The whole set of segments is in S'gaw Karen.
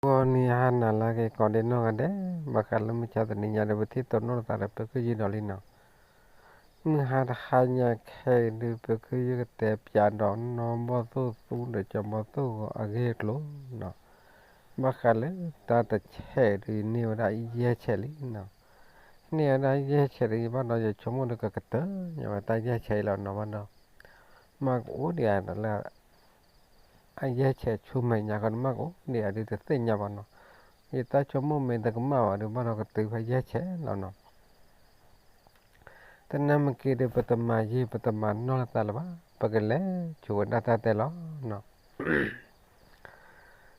ဂီၤနံၤဟါနၤလၢအဂ့ၤ ကိးဒ့နီၢ်ဂၤဒဲး, ဘၣ်ဃးလၢမုၢ်ဆါတနံၤညါဒီး ပထံၣ်တိၢ်နီၣ်လိာ်သးဒီး ပၢ်ခုၣ်ယုၢ်ဒီးလံနီၤ. မုၢ်ဟါတဟါညါခဲအံၤဒုး ပၢ်ခုၣ်ယုၢ်ကတဲပၠးဒီး နီၢ်ဘီၣ်သိၣ်သူဒီးကၠီဘီၣ်သိၣ်ဂီၤအဂ့ၢ်အကျိၤနီၤ. ဘၣ်ဃးလၢတၢ်တဆဲးဒုး န့ၢ်ဝဲဒၣ်ယဲၢ်ဆဲးလံနီၤ. န့ၢ်ဝဲဒၣ်ယဲၢ်ဆဲးဒုး ယဘၣ်ဒီးယဆိကမိၣ်ဒီး ကကတၢၢ်ညါဝဲတၢ်ယဲၢ်ဆဲးအံၤလီၤနီၤ. ဘၣ်ဒီး မ့ၢ်ကအိၣ်ဒံးဧါလၢ အယဲၢ်ဆဲးဆူမဲာ်ညါဃီဒီး မ့ၢ်ကအိၣ်ဒံးဧါဒုးတသ့ၣ်ညါဘၣ်နီၤ. ယတၢ်ဆိကမိၣ်မ့ၢ်တကမၣ်ဘၣ်ဒီး ဘၣ်ဒီးကတုၤဖဲယဲၢ်ဆဲးလီၤနီၤ. သနာ်က့ဒီး ပတမၤယံာ် ပတမၤနီၢ်လၢၤသးလၢၤဘၣ်, ပကလဲၤဆိဝဲဒၣ်တၢ်တဲလီၤနီၤ.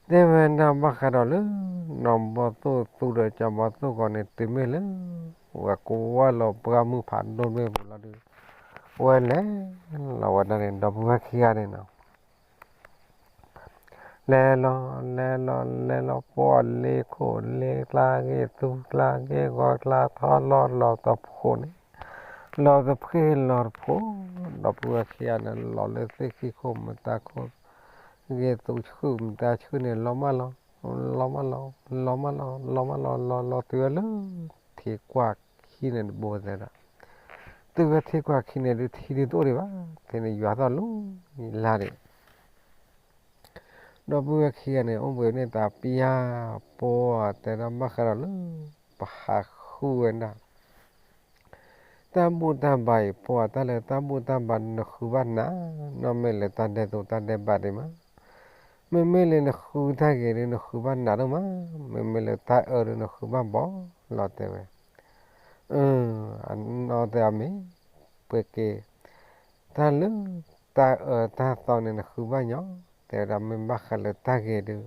တဲဝဲဒၣ်ဘၣ်ဃးဒီးလၢ နီၢ်ဘီၣ်သိၣ်သူဒီးကၠီဘီၣ်သိၣ်ဂီၤန့ၣ် တုၤမ့ၢ်လၢ ဝဲကဝၢ်လီၤပှၢ်မုၢ်ဖးဒိၣ်မ့ၢ်ပူၤလီၤဒီး ဝဲလဲၤလီၤဝဲဒၣ်န့ၣ် ဒီပုၢ်ဝဲၢ်ခံဂၤန့ၣ်နီၤ. လဲၤလီၤ လဲၤလီၤ လဲၤလီၤ ပှၢ်လ့ခိၣ်လ့ကျါ ဂ့ၢ်သူကျါ ဂ့ၢ်ဂီၤကျါ ထီၣ်လီၤလီၤတဖိးန့ၣ်, လီၤတဖှ့ၣ်လီၤတဖိး, ဒီပုၢ်ဝဲၢ်ခံဂၤန့ၣ် လီၤလၢသ့ၣ်ခံခိၣ်မတၤခိၣ်, ဂ့ၢ်သူဆှုၣ်မတၤဆှုၣ်န့ၣ် လီၤမၢ်လီၤ, လီၤမၢ်လီၤ, လီၤမၢ်လီၤ, လီၤမၢ်လီၤ လီၤလီၤတုၤဝဲလၢ ထံကွၢ်ခံန့ၣ်တဘိသဲဒီး, တုၤဝဲထံကွၢ်ခံန့ၣ်ဒုး ထံဒုးတအိၣ်ဒံးဘၣ်, ဖဲန့ၣ်ယွၤသီၣ်လီၤလၢ်ဒံး ဒီပုၢ်ဝဲၢ်ခံဂၤန့ၣ် အိၣ်ဘှံးန့ၢ်သးပျၢ်, ပှၤတဲဒၣ်ဘၣ်ဃးဒီးလၢ ပဟးဃုဝဲဒၣ် တၢ်ဘူၣ်တၢ်ဘါအံၤ, ပှၤတၢ်လၢတၢ်ဘူၣ်တၢ်ဘါန့ၣ် နဃုဘၣ်နၤ, နီၢ်မ့ၢ်လၢတၢ်ဒဲးသိးတၢ်ဒဲးဘးဒံးမး, မ့မ့ၢ်လၢနဃုတၢ်ဂ့ၤဒီး နဃုဘၣ်နၤဒိၣ်မး, မ့မ့ၢ်လၢတၢ်အၢဒီး နဃုဘၣ်ဘီလီၤတဲဝဲ အၢ, အနီၢ်တဲအီၤမ့ၢ် ပှဲၤက့ၤ တၢ်လၢ တၢ်အၢတၢ်သီန့ၣ် နဃုဘၣ်ညီ, တဲဝဲဒၣ်မ့ၢ်ဘၣ်ဃးလၢတၢ်ဂ့ၤဒီး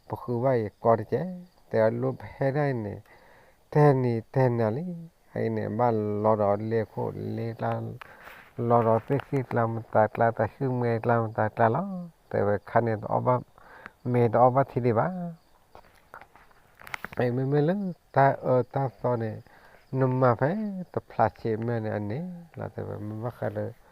ပဃုဘၣ်အံၤကီတကဲး, တဲဝဲလၢပဟဲဒၣ်အံၤန့ၣ် တဲနံၤတဲနၤလံ, အအံၤန့ၣ် ဘၣ်လီၤဒီးလ့ခိၣ်လ့ကျါ, လီၤဒီးသ့ၣ်ခံကျါမတၤကျါ တၢ်ဆှုၣ်မဲကျါမတၤကျါလီၤ, တဲဝဲခါန့ၣ် မ့ၢ်တအီၣ်ဘၣ်ထံဒံးဘၣ် မ့မ့ၢ်လၢတၢ်အၢတၢ်သီန့ၣ် နမၤဖဲတဖျးဆံးမဲာ်န့ၣ်အန့ၣ်လီၤ, တဲဝဲမ့ၢ်ဘၣ်ဃးလၢ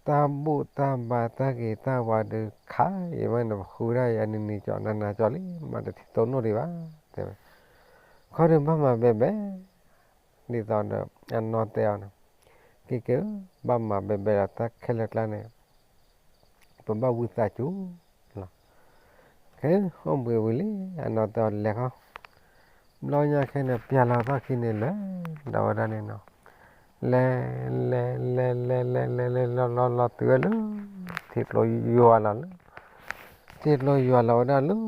တၢ်ဘူၣ်တၢ်ဘါတၢ်ဂ့ၤတၢ်ဝါဒုးခါအံၤမးန့ၣ် ပဃုဒၣ်အံၤအနံၤနံၤကၠီနၤနၤကၠီလံ, မ့ၢ်တထံၣ်တိၢ်နီၣ်ဒံးဘၣ်, တဲဝဲ ခီဒီးဘၣ်မၤဘဲဘဲ ဒ်သိးဒီး အနီၢ်တဲအီၤန့ၣ် က့ၤက့ၤဧၢ, ဘၣ်မၤဘဲဘဲလီၤ တၢ်ခဲလၢာ်ကျါန့ၣ် ပဘၣ်ဝံသးစူၤလီၤ, ခဲအိၣ်ဘှံးဝံၤလံ အနီၢ်တဲအီၤလဲၤခီ, ဘျီညါခဲန့ၣ် ပျၢ်လီၤသီၣ်ခံန့ၣ် လဲၤဒီးဝဲဒၣ်န့ၣ်နီၤ, လဲၤ လဲၤ လဲၤ လဲၤ လဲၤ လဲၤ လဲၤ လီၤ လီၤ လီၤတုၤဝဲလၢ ထံကျိယွၤလီၤလၢ ထံကျိယွၤလီၤဝဲဒၣ်လၢ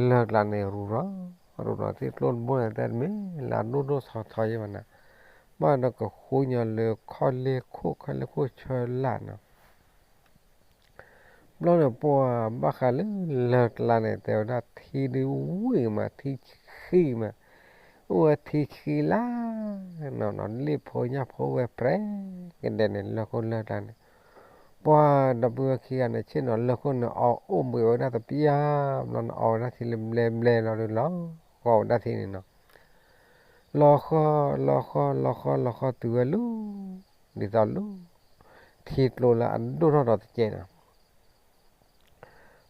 လၢၢ်ကျါန့ၣ် ရူၤရီၤ ရူၤရီၤ ထံကျိတဘိန့ၣ် တဲတမ့ၢ်လၢအဒိၣ်ဒိၣ်ထီထီယဲၢ်ဘၣ်နၤ, ဘၣ်ဒီးကဃူညီလၢခီၣ်လ့ၢ်ခိၣ် ခီၣ်လ့ၢ်ခိၣ်ဆၢလၢ်နီၤ ဘျီန့ၣ် ပှၤဘၣ်ဃးလၢလၢၢ်ကျါန့ၣ် တဲဝဲဒၣ်ထံဒုးဝံၣ်မး ထံဆှံမး, အိၣ်ဝဲထံဆှံလၢ် နီၤနီၤ လ့ၣ်ဖိညၣ်ဖိဝဲပြဲကဒဲးန့ၣ် လၢၢ်ခိၣ်လၢၢ်ကျါန့ၣ်, ပှၤဒီပုၢ်ဝဲၢ်ခံဂၤန့ၣ် ဆ့ၣ်နီၤလၢၢ်ခိၣ်န့ၣ် အီၣ်အိၣ်ဘှံးဝဲဒၣ်တပျၢ်, ဘျီန့ၣ်အီၣ်ဝဲဒၣ်ထံလၢဘျဲဘျဲလီၤဒုးလီၤ, ဃီဝဲဒၣ်ထံန့ၣ်နီၤ လီၤဃီ လီၤဃီ လီၤဃီ လီၤဃီတုၤဝဲလၢ ဒ်သိးလၢ ထံကျိလၢအဒိၣ်ထီၣ်ဒီးတကဲးနီၤ,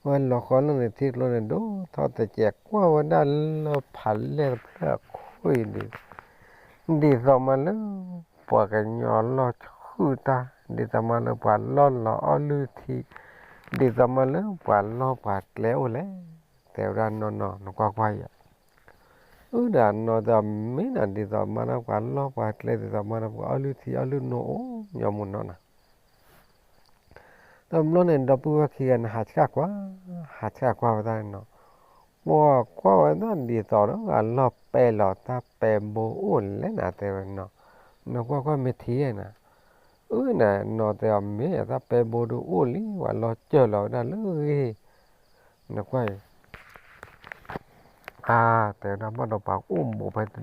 ဝဲလီၤဃီလၢန့ၣ် ထံကျိန့ၣ်ဒိၣ်ထီၣ်တကဲး ကွၢ်ဝဲဒၣ်လၢဖးလဲၢ်တဖျၢၣ်အခိၣ်အံၤဒီး ဒ်သိးမးလၢ ပှၤကညီလီၢ်ဆှုၣ်တၢ်, ဒ်သိးမးလၢပှၤလီၢ်လီၤအီၣ်လုၢ်ထံ, ဒ်သိးမးလၢပှၤလီၢ်ပှၤကျဲအိၣ်လဲၣ်, တဲဝဲဒၣ်နီၢ်နီၢ် နကွၢ်ကွၢ်ယၤ အၢ ဒီးအနီၢ်တဲအီၤမ့ၢ်နီၤ ဒ်သိးမးလၢပှၤလီၢ်ပှၤကျဲ ဒ်သိးမးလၢပှၤအီၣ်လုၢ်ထံအီၣ်လုၢ်နိအိၣ်ညီမူနီၢ်နီၤ, တဘျီန့ၣ် ဒီပုၢ်ဝဲၢ်ခံဂၤန့ၣ် ဟးဆှၣ်ကွၢ်, ဟးဆှၣ်ကွၢ်ဝဲဒၣ်နီၤ, ပှၤကွၢ်ဝဲဒၣ်ဒ်သိးဒီး အလီၢ်ပဲလီၤတၢ်ပဲဘိအိၣ်လဲၣ်နၤ တဲဝဲနီၤ, နကွၢ်ကွၢ်မ့ၢ်ထံဧါနၤ, အၢ နနီၢ်တဲအီၤမ့ၢ် တၢ်ပဲဘိဒုးအိၣ်လံ ပှၤလီၤစၢၢ်လီၤဝဲဒၣ်လၢဂ့ၢ် နကွၢ်အံၤ အါ တဲဝဲဒၣ်ဘၣ်ဒီးပှၤအိၣ်ဘူးဖဲ တ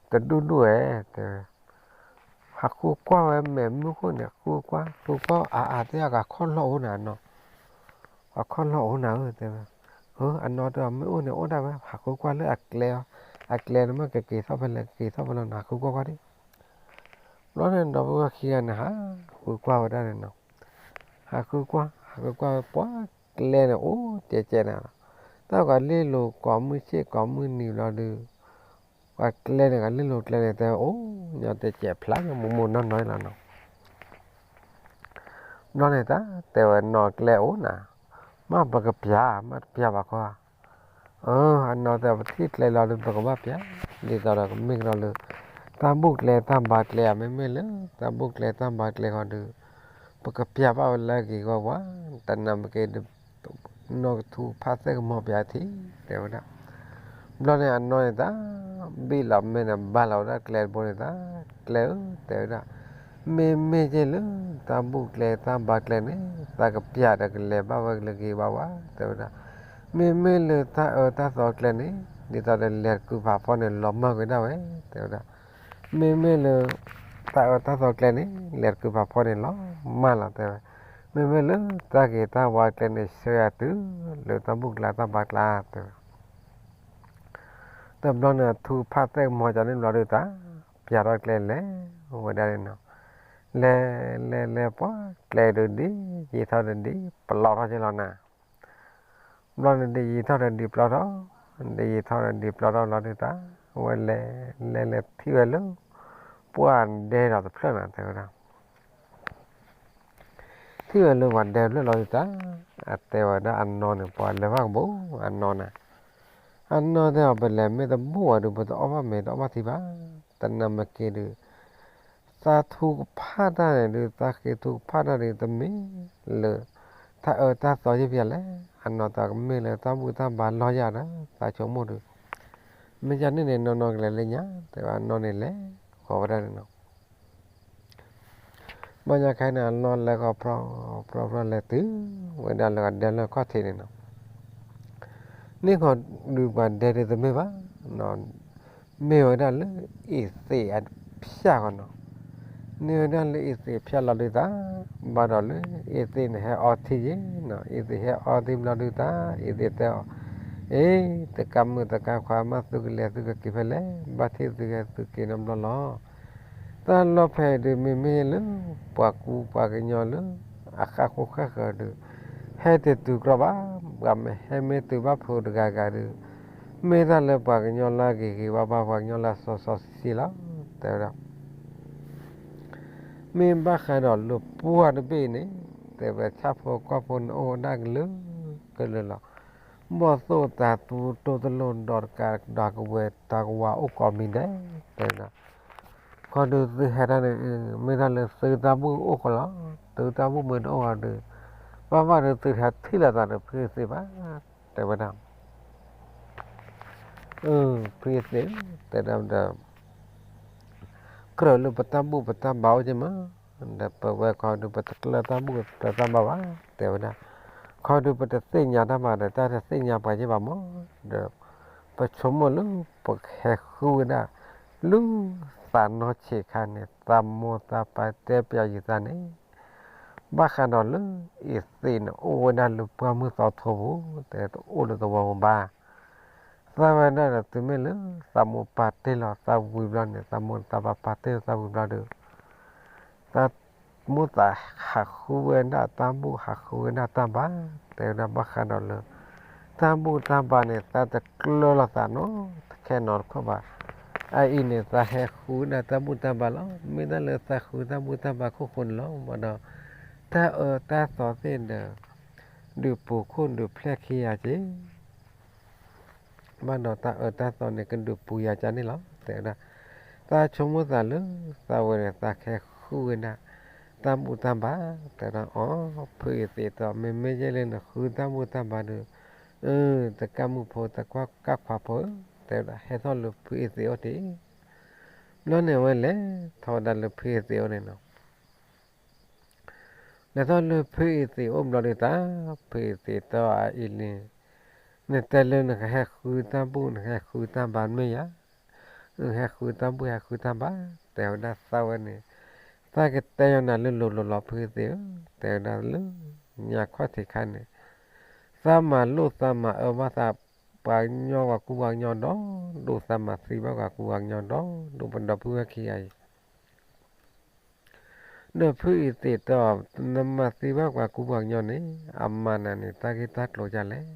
ဒူၣ်ဒူၣ်ဧဲ တဲဝဲ, ဟးဃုကွၢ်ဝဲမဲာ်မုၢ်ခိၣ်န့ၣ် ဃုကွၢ် ဃုကွၢ်အါအါ တဲအခီၣ်လီၢ်အိၣ်နၤနီၤ, အခီၣ်လီၢ်အိၣ်နၤဧၢ တဲဝဲ, အနီၢ်တဲအီၤမ့ၢ်အိၣ်န့ၣ်အိၣ်ဒၣ်ဝဲ ဟးဃုကွၢ်လၢအကျဲ, အကျဲန့ၣ်မ့ၢ်ကက့ၤထီၣ်ဖဲလဲၣ် ကက့ၤထီၣ်ဖဲလဲၣ်နၤ ဟးဃုကွၢ်ကွၢ်ဒံး ဘျီန့ၣ်ဒီပုၢ်ဝဲၢ်ခံဂၤန့ၣ် ဟးဃုကွၢ်ဝဲဒၣ်န့ၣ်နီၤ, ဟးဃုကွၢ် ဟးဃုကွၢ်ဝဲပှၤကျဲန့ၣ် အိၣ်ကဲကဲနၤလီၤ, တၢ်ကလ့ၢ်လိၤကိးမုၢ်ဆ့ၣ်ကိးမုၢ်နံၤဘျီဒုး, ပှၤကျဲန့ၣ် ကလ့ၢ်လိၤကျဲန့ၣ် တဲအိၣ်ညီတဲကဲးဖျါညီမိၢ်မိၢ်နီၢ်နီၢ်လီၤနီၤ. ဘျီန့ၣ်တၢ်တဲဝဲနီၢ်ကျဲအိၣ်နၤ, မ့ၢ်ပကပျၢ် မ့ၢ်တပျၢ်ဘၣ်ခီ, အနီၢ်တဲပထံၣ်ကျဲလီၤဒုး ပကဘၣ်ပျၢ်, ဒ်သိးဒီးကမ့ၢ်ကဒီးလၢ တၢ်ဘူၣ်ကျဲတၢ်ဘါကျဲဧါ, မ့မ့ၢ်လၢ တၢ်ဘူၣ်ကျဲတၢ်ဘါကျဲဃီဒုး ပကပျၢ်ဘၣ်ဝဲလၢအဂ့ၤဂီၢ်ဝါ, တနာ်မ့ၢ်က့ၤဒုး နီၢ်ကထူဖးသ့ၣ်ကမီၤပျၢ်ထံ တဲဝဲဒၣ်. ဘျီန့ၣ်အနီၢ်န့ၣ်တၢ် ဘံၣ်လီၤမဲာ်န့ၣ် ဘါလီၤဝဲဒၣ်ကျဲတဘိန့ၣ်တၢ်, ကျဲဧၢ တဲဝဲဒၣ်, မ့မ့ၢ်က့ၤလၢ တၢ်ဘူၣ်ကျဲတၢ်ဘါကျဲန့ၣ် သးကပျၢ်ဒီးကလဲၤဘၣ်ဝဲလၢအဂ့ၤဝါဝါ တဲဝဲဒၣ်. မ့မ့ၢ်လၢတၢ်အၢတၢ်သီကျဲန့ၣ် ဒ်သိးဒီးလဲၤတကုာ်ဖးဖီန့ၣ် လီၤမၢ်က့ၤဒၣ်ဝဲ တဲဝဲဒၣ်. မ့မ့ၢ်လၢ တၢ်အၢတၢ်သီကျဲန့ၣ် လဲၤတကုာ်ဖးဖီန့ၣ်လီၤမၢ်လီၤ တဲဝဲ. မ့မ့ၢ်လၢတၢ်ဂ့ၤတၢ်ဝါကျဲန့ၣ် ဆှၢယၤတုၤ လၢတၢ်ဘူၣ်ကျဲတၢ်ဘါကျဲ တဲဝဲ. တဘျီန့ၣ် ထူဖးသ့ၣ်ကမီၤကန့ၣ်ဘျီဒုးတၢ် ပျၢ်ထီၣ်ကျဲလဲၤဝဲဒၣ်န့ၣ်နီၤ. လဲၤ လဲၤ လဲၤ ပှၤကျဲဒုးဒ် ယံာ်ထီၣ်ဒုးဒ် ပလီၢ်ထီၣ်က့ၤလီၤနၤ. ဘျီန့ၣ်ဒ်ယံာ်ထီၣ်ဒုးဒ်ပလီၢ်ထီၣ်, ဒ်ယံာ်ထီၣ်ဒုးဒ်ပလီၢ်ထီၣ်လီၤဒုးတၢ်, ဝဲလဲၤ လဲၤ လဲၤထံၣ်ဝဲလၢ ပှၤဒဲဒီးတဖျၢၣ်နၤ တဲဝဲဒၣ်. ထံၣ်ဝဲလၢပှၤဒဲတဖျၢၣ်လီၤဒုးတၢ်, အတဲဝဲဒၣ်အနီၢ်န့ၣ် ပှၤလဲၤဘၣ်ကဘိ အနီၢ်နၤ. အနီၢ်တဲအီၤ ပလဲၤမ့ၢ်တဘူၣ်ဝဲဒုး ပတအီၣ်ဘၣ်မ့ၤတအီၣ်ဘၣ်ထံဘၣ်, တနာ်မ့ၢ်က့ၤဒုး သးထူကဖၣ်တၢ်န့ၣ်ဒုး သးဃ့ထူကဖၣ်တၢ်ဒုး တမ့ၢ်လၢ တၢ်အၢတၢ်သီယဲၢ်ပျၢ်လဲၣ်, အနီၢ်တၢ်ကမ့ၢ်လၢတၢ်ဘူၣ်တၢ်ဘါလီၢ်ယၤဒီး သးဆိကမိၣ်ဒုး မ့ၢ်ယၤန့ၣ်န့ၣ် နီၢ်နီၢ်ကလဲၤလၢညါ တဲဝဲအနီၢ်န့ၣ်လဲၤဃီၤဝဲဒၣ်န့ၣ်နီၤ. ဘၣ်ညါခဲအံၤန့ၣ် အနီၢ်လဲၤဃီၤဖြီ ဖြီ ဖြီ လဲၤတုၤဝဲဒၣ်လၢအဒဲလၢခီၣ်ထံးန့ၣ်နီၤ. န့ၢ်ဃီၤဒုးပှၤဒဲဒုးတမ့ၢ်ဘၣ်, မ့ၢ်ဝဲဒၣ်လၢအ့ၣ်သ့းအဖၠၣ်ဃီနီၤ. န့ၢ်ဝဲဒၣ်လၢအ့ၣ်သ့းဖၠၣ်လီၤဒုးတၢ်, ဘၣ်ဒီးလၢအ့ၣ်သ့းန့ၣ်ဟဲအီထံယ့ၣ်နီၤ, အ့ၣ်သ့းဟဲအီထံဘျီဒုးတၢ် အ့ၣ်သ့းတဲအီၤ, အ့ တကးမုၣ်တကးခွါ မ့ၢ်သုကလဲၤသုကက့ၤဖဲလဲၣ်, ဘၣ်ထံၣ်သုဟဲသုက့ၤနီတဘျီလီၤ. တၢ်လီၢ်ဖဲအံၤဒုး မ့မ့ၢ်လၢ ပှၤကူပှၤကညီလၢ အဃၣ်ဃိဃၣ်ဃၢၤဒုး ဟဲတတုၤကြီဘၣ်, ပှၤမ့ၢ်ဟဲမ့ၢ်တုၤဘၣ်ဖုးတဂၤဂၤဒုး မ့ၢ်တၢ်လၢပှၤကညီလၢအဂ့ၤဂ့ၤဘၣ်ဘၣ် ပှၤကညီလၢအစီစီဆှံဆှံလီၤ တဲဝဲဒၣ်. မ့ၢ်ဘၣ်ဃးဒီးလၢပှၢ်တဘ့ၣ်န့ၣ် တဲဝဲဆၣ်ဖိကီၢ်ဖိန့ၣ်အိၣ်ဝဲဒၣ်ကလုာ်ကလုာ်လီၤ. ဘီၣ်သိၣ်တၤသူတိၢ်တလိၣ်ဒီးတကးဒီးကဝဲၤတၢ်ကဝၤအိၣ်ကိးမံၤဒဲး တဲဝဲဒၣ်. ခီဒုးသုဟဲတၢ်န့ၣ် မ့ၢ်တၢ်လၢသုတၢ်ဘူၣ်အိၣ်ဃီလီၤ, သုတၢ်ဘူၣ်မ့ၢ်တအိၣ်ဃီဒုး ဘၣ်ဘၣ်ဒုးသုတဟဲထံၣ်လိာ်သးဒီးဖုအ့ၣ်သ့းဘၣ် တဲဝဲဒၣ်. ဖုအ့ၣ်သ့း တဲဒၣ်ဒီး ကြၢးလၢပတၢ်ဘူၣ်ပတၢ်ဘါအိၣ်က့ၤမး, ဒီးပဝဲခီဒုး ပတကျၢၤတၢ်ဘူၣ်တကျၢၤတၢ်ဘါဘၣ် တဲဝဲဒၣ်. ခီဒုး ပတသ့ၣ်ညါတၢ်ဘၣ်ဒီး တၢ်တသ့ၣ်ညါပှၤက့ၤဘၣ်မး, ဒီးပဆိကမိၣ်လၢပကဟဲဃုဝဲဒၣ် လၢသးနီၢ်ဆံးခါန့ၣ် သးမိၢ်သးပၢ်တဲပျးယံၤသးန့ၣ် ဘၣ်ဃးဒီးလၢအ့ၣ်သ့းန့ၣ် အိၣ်ဝဲဒၣ်လၢပှၢ်မုၢ်သီထိပူၤ တအိၣ်လၢသဝီပူၤဘၣ်. သးဝဲဒၣ်ဒီးတုၤမ့ၢ်လၢ သးမိၢ်ပၢ်တ့ၢ်လီၤသးဝံၤဘျီန့ၣ် သးမိၢ်သးပၢ်ပၢ်တ့ၢ်လီၤသးဝံၤဘျီဒီး သးမိၢ်သးဟးဃုဝဲဒၣ်တၢ်ဘူၣ် ဟးဃုဝဲဒၣ်တၢ်ဘါ တဲဝဲဒၣ်ဘၣ်ဃးဒီးလၢ တၢ်ဘူၣ်တၢ်ဘါန့ၣ် သးတကျၢၤလိာ်သးနီတခဲနီတခီဘၣ်. အအံၤန့ၣ် သးဟဲဃုဝဲဒၣ်တၢ်ဘူၣ်တၢ်ဘါလီၤ. မ့ၢ်တၢ်လၢသးဃုတၢ်ဘူၣ်တၢ်ဘါခိၣ်ဃိန့ၣ်လီၤ. ဘၣ်ဒီး တၢ်အၢတၢ်သီသ့ၣ်ဒီး ဒုးပူၤခိၣ်ဒုးဖျဲၣ်ခံဂၤက့ၤ ဘၣ်ဒီးတၢ်အၢတၢ်သီန့ၣ် ကဒုးပူၤယၤကန့ၣ်လီၤ တဲဝဲဒၣ်. သးဆိကမိၣ်သးလၢ သးဝဲန့ၣ် သးကဟဲဃုဝဲဒၣ် တၢ်ဘူၣ်တၢ်ဘါ တဲဒၣ်အီၤ. ဖုအ့ၣ်သ့းတဲအီၤ မ့မ့ၢ်ယဲလၢနဃုတၢ်ဘူၣ်တၢ်ဘါဒီး တကးမုၣ်ဖိ တကးခွါဖိဧၢ တဲဝဲဒၣ် ဟဲထီၣ်လၢဖုအ့ၣ်သ့းအိၣ်တ့ၢ်. ဘျီန့ၣ်အဝဲလဲၤထီၣ်ဝဲဒၣ်လၢဖုအ့ၣ်သ့းအိၣ်န့ၣ်နီၤ. လဲၤထီၣ်လၢဖုအ့ၣ်သ့းအိၣ်ဘျီဒုးတၢ် ဖုအ့ၣ်သ့းတဲအီၤအအံၤလံ, နတဲလၢနကဟဲဃုတၢ်ဘူၣ် နကဟဲဃုတၢ်ဘါမ့ၢ်ဧါ, နဟဲဃုတၢ်ဘူၣ် ဟဲဃုတၢ်ဘါ တဲဝဲဒၣ်သးဝဲန့ၣ်, သးကတဲယၤနၤလၢလိၤလိၤလီၤ ဖုအ့ၣ်သ့းဧၢ, တဲဝဲဒၣ်လၢ ညါခီၣ်ထံးခါန့ၣ် သးမၤလိၣ်သးမၤအၢဘၣ်သး ပှၤကညီပှၤကူပှၤကညီဒီး ဒိၣ်သးမၤသံဘၣ်ပှၤကူပှၤကညီဒီး ဒိၣ်ပဒီပုၢ်ဝဲၢ်ခံဂၤအံၤ ဒီးဖုအ့ၣ်သ့းတဲအီၤ နမၤသံဘၣ်ပှၤကူပှၤကညီန့ၣ် အမၤနၤန့ၣ် တၢ်ဂ့ၢ်တၢ်ကျိၤဒ်လဲၣ်.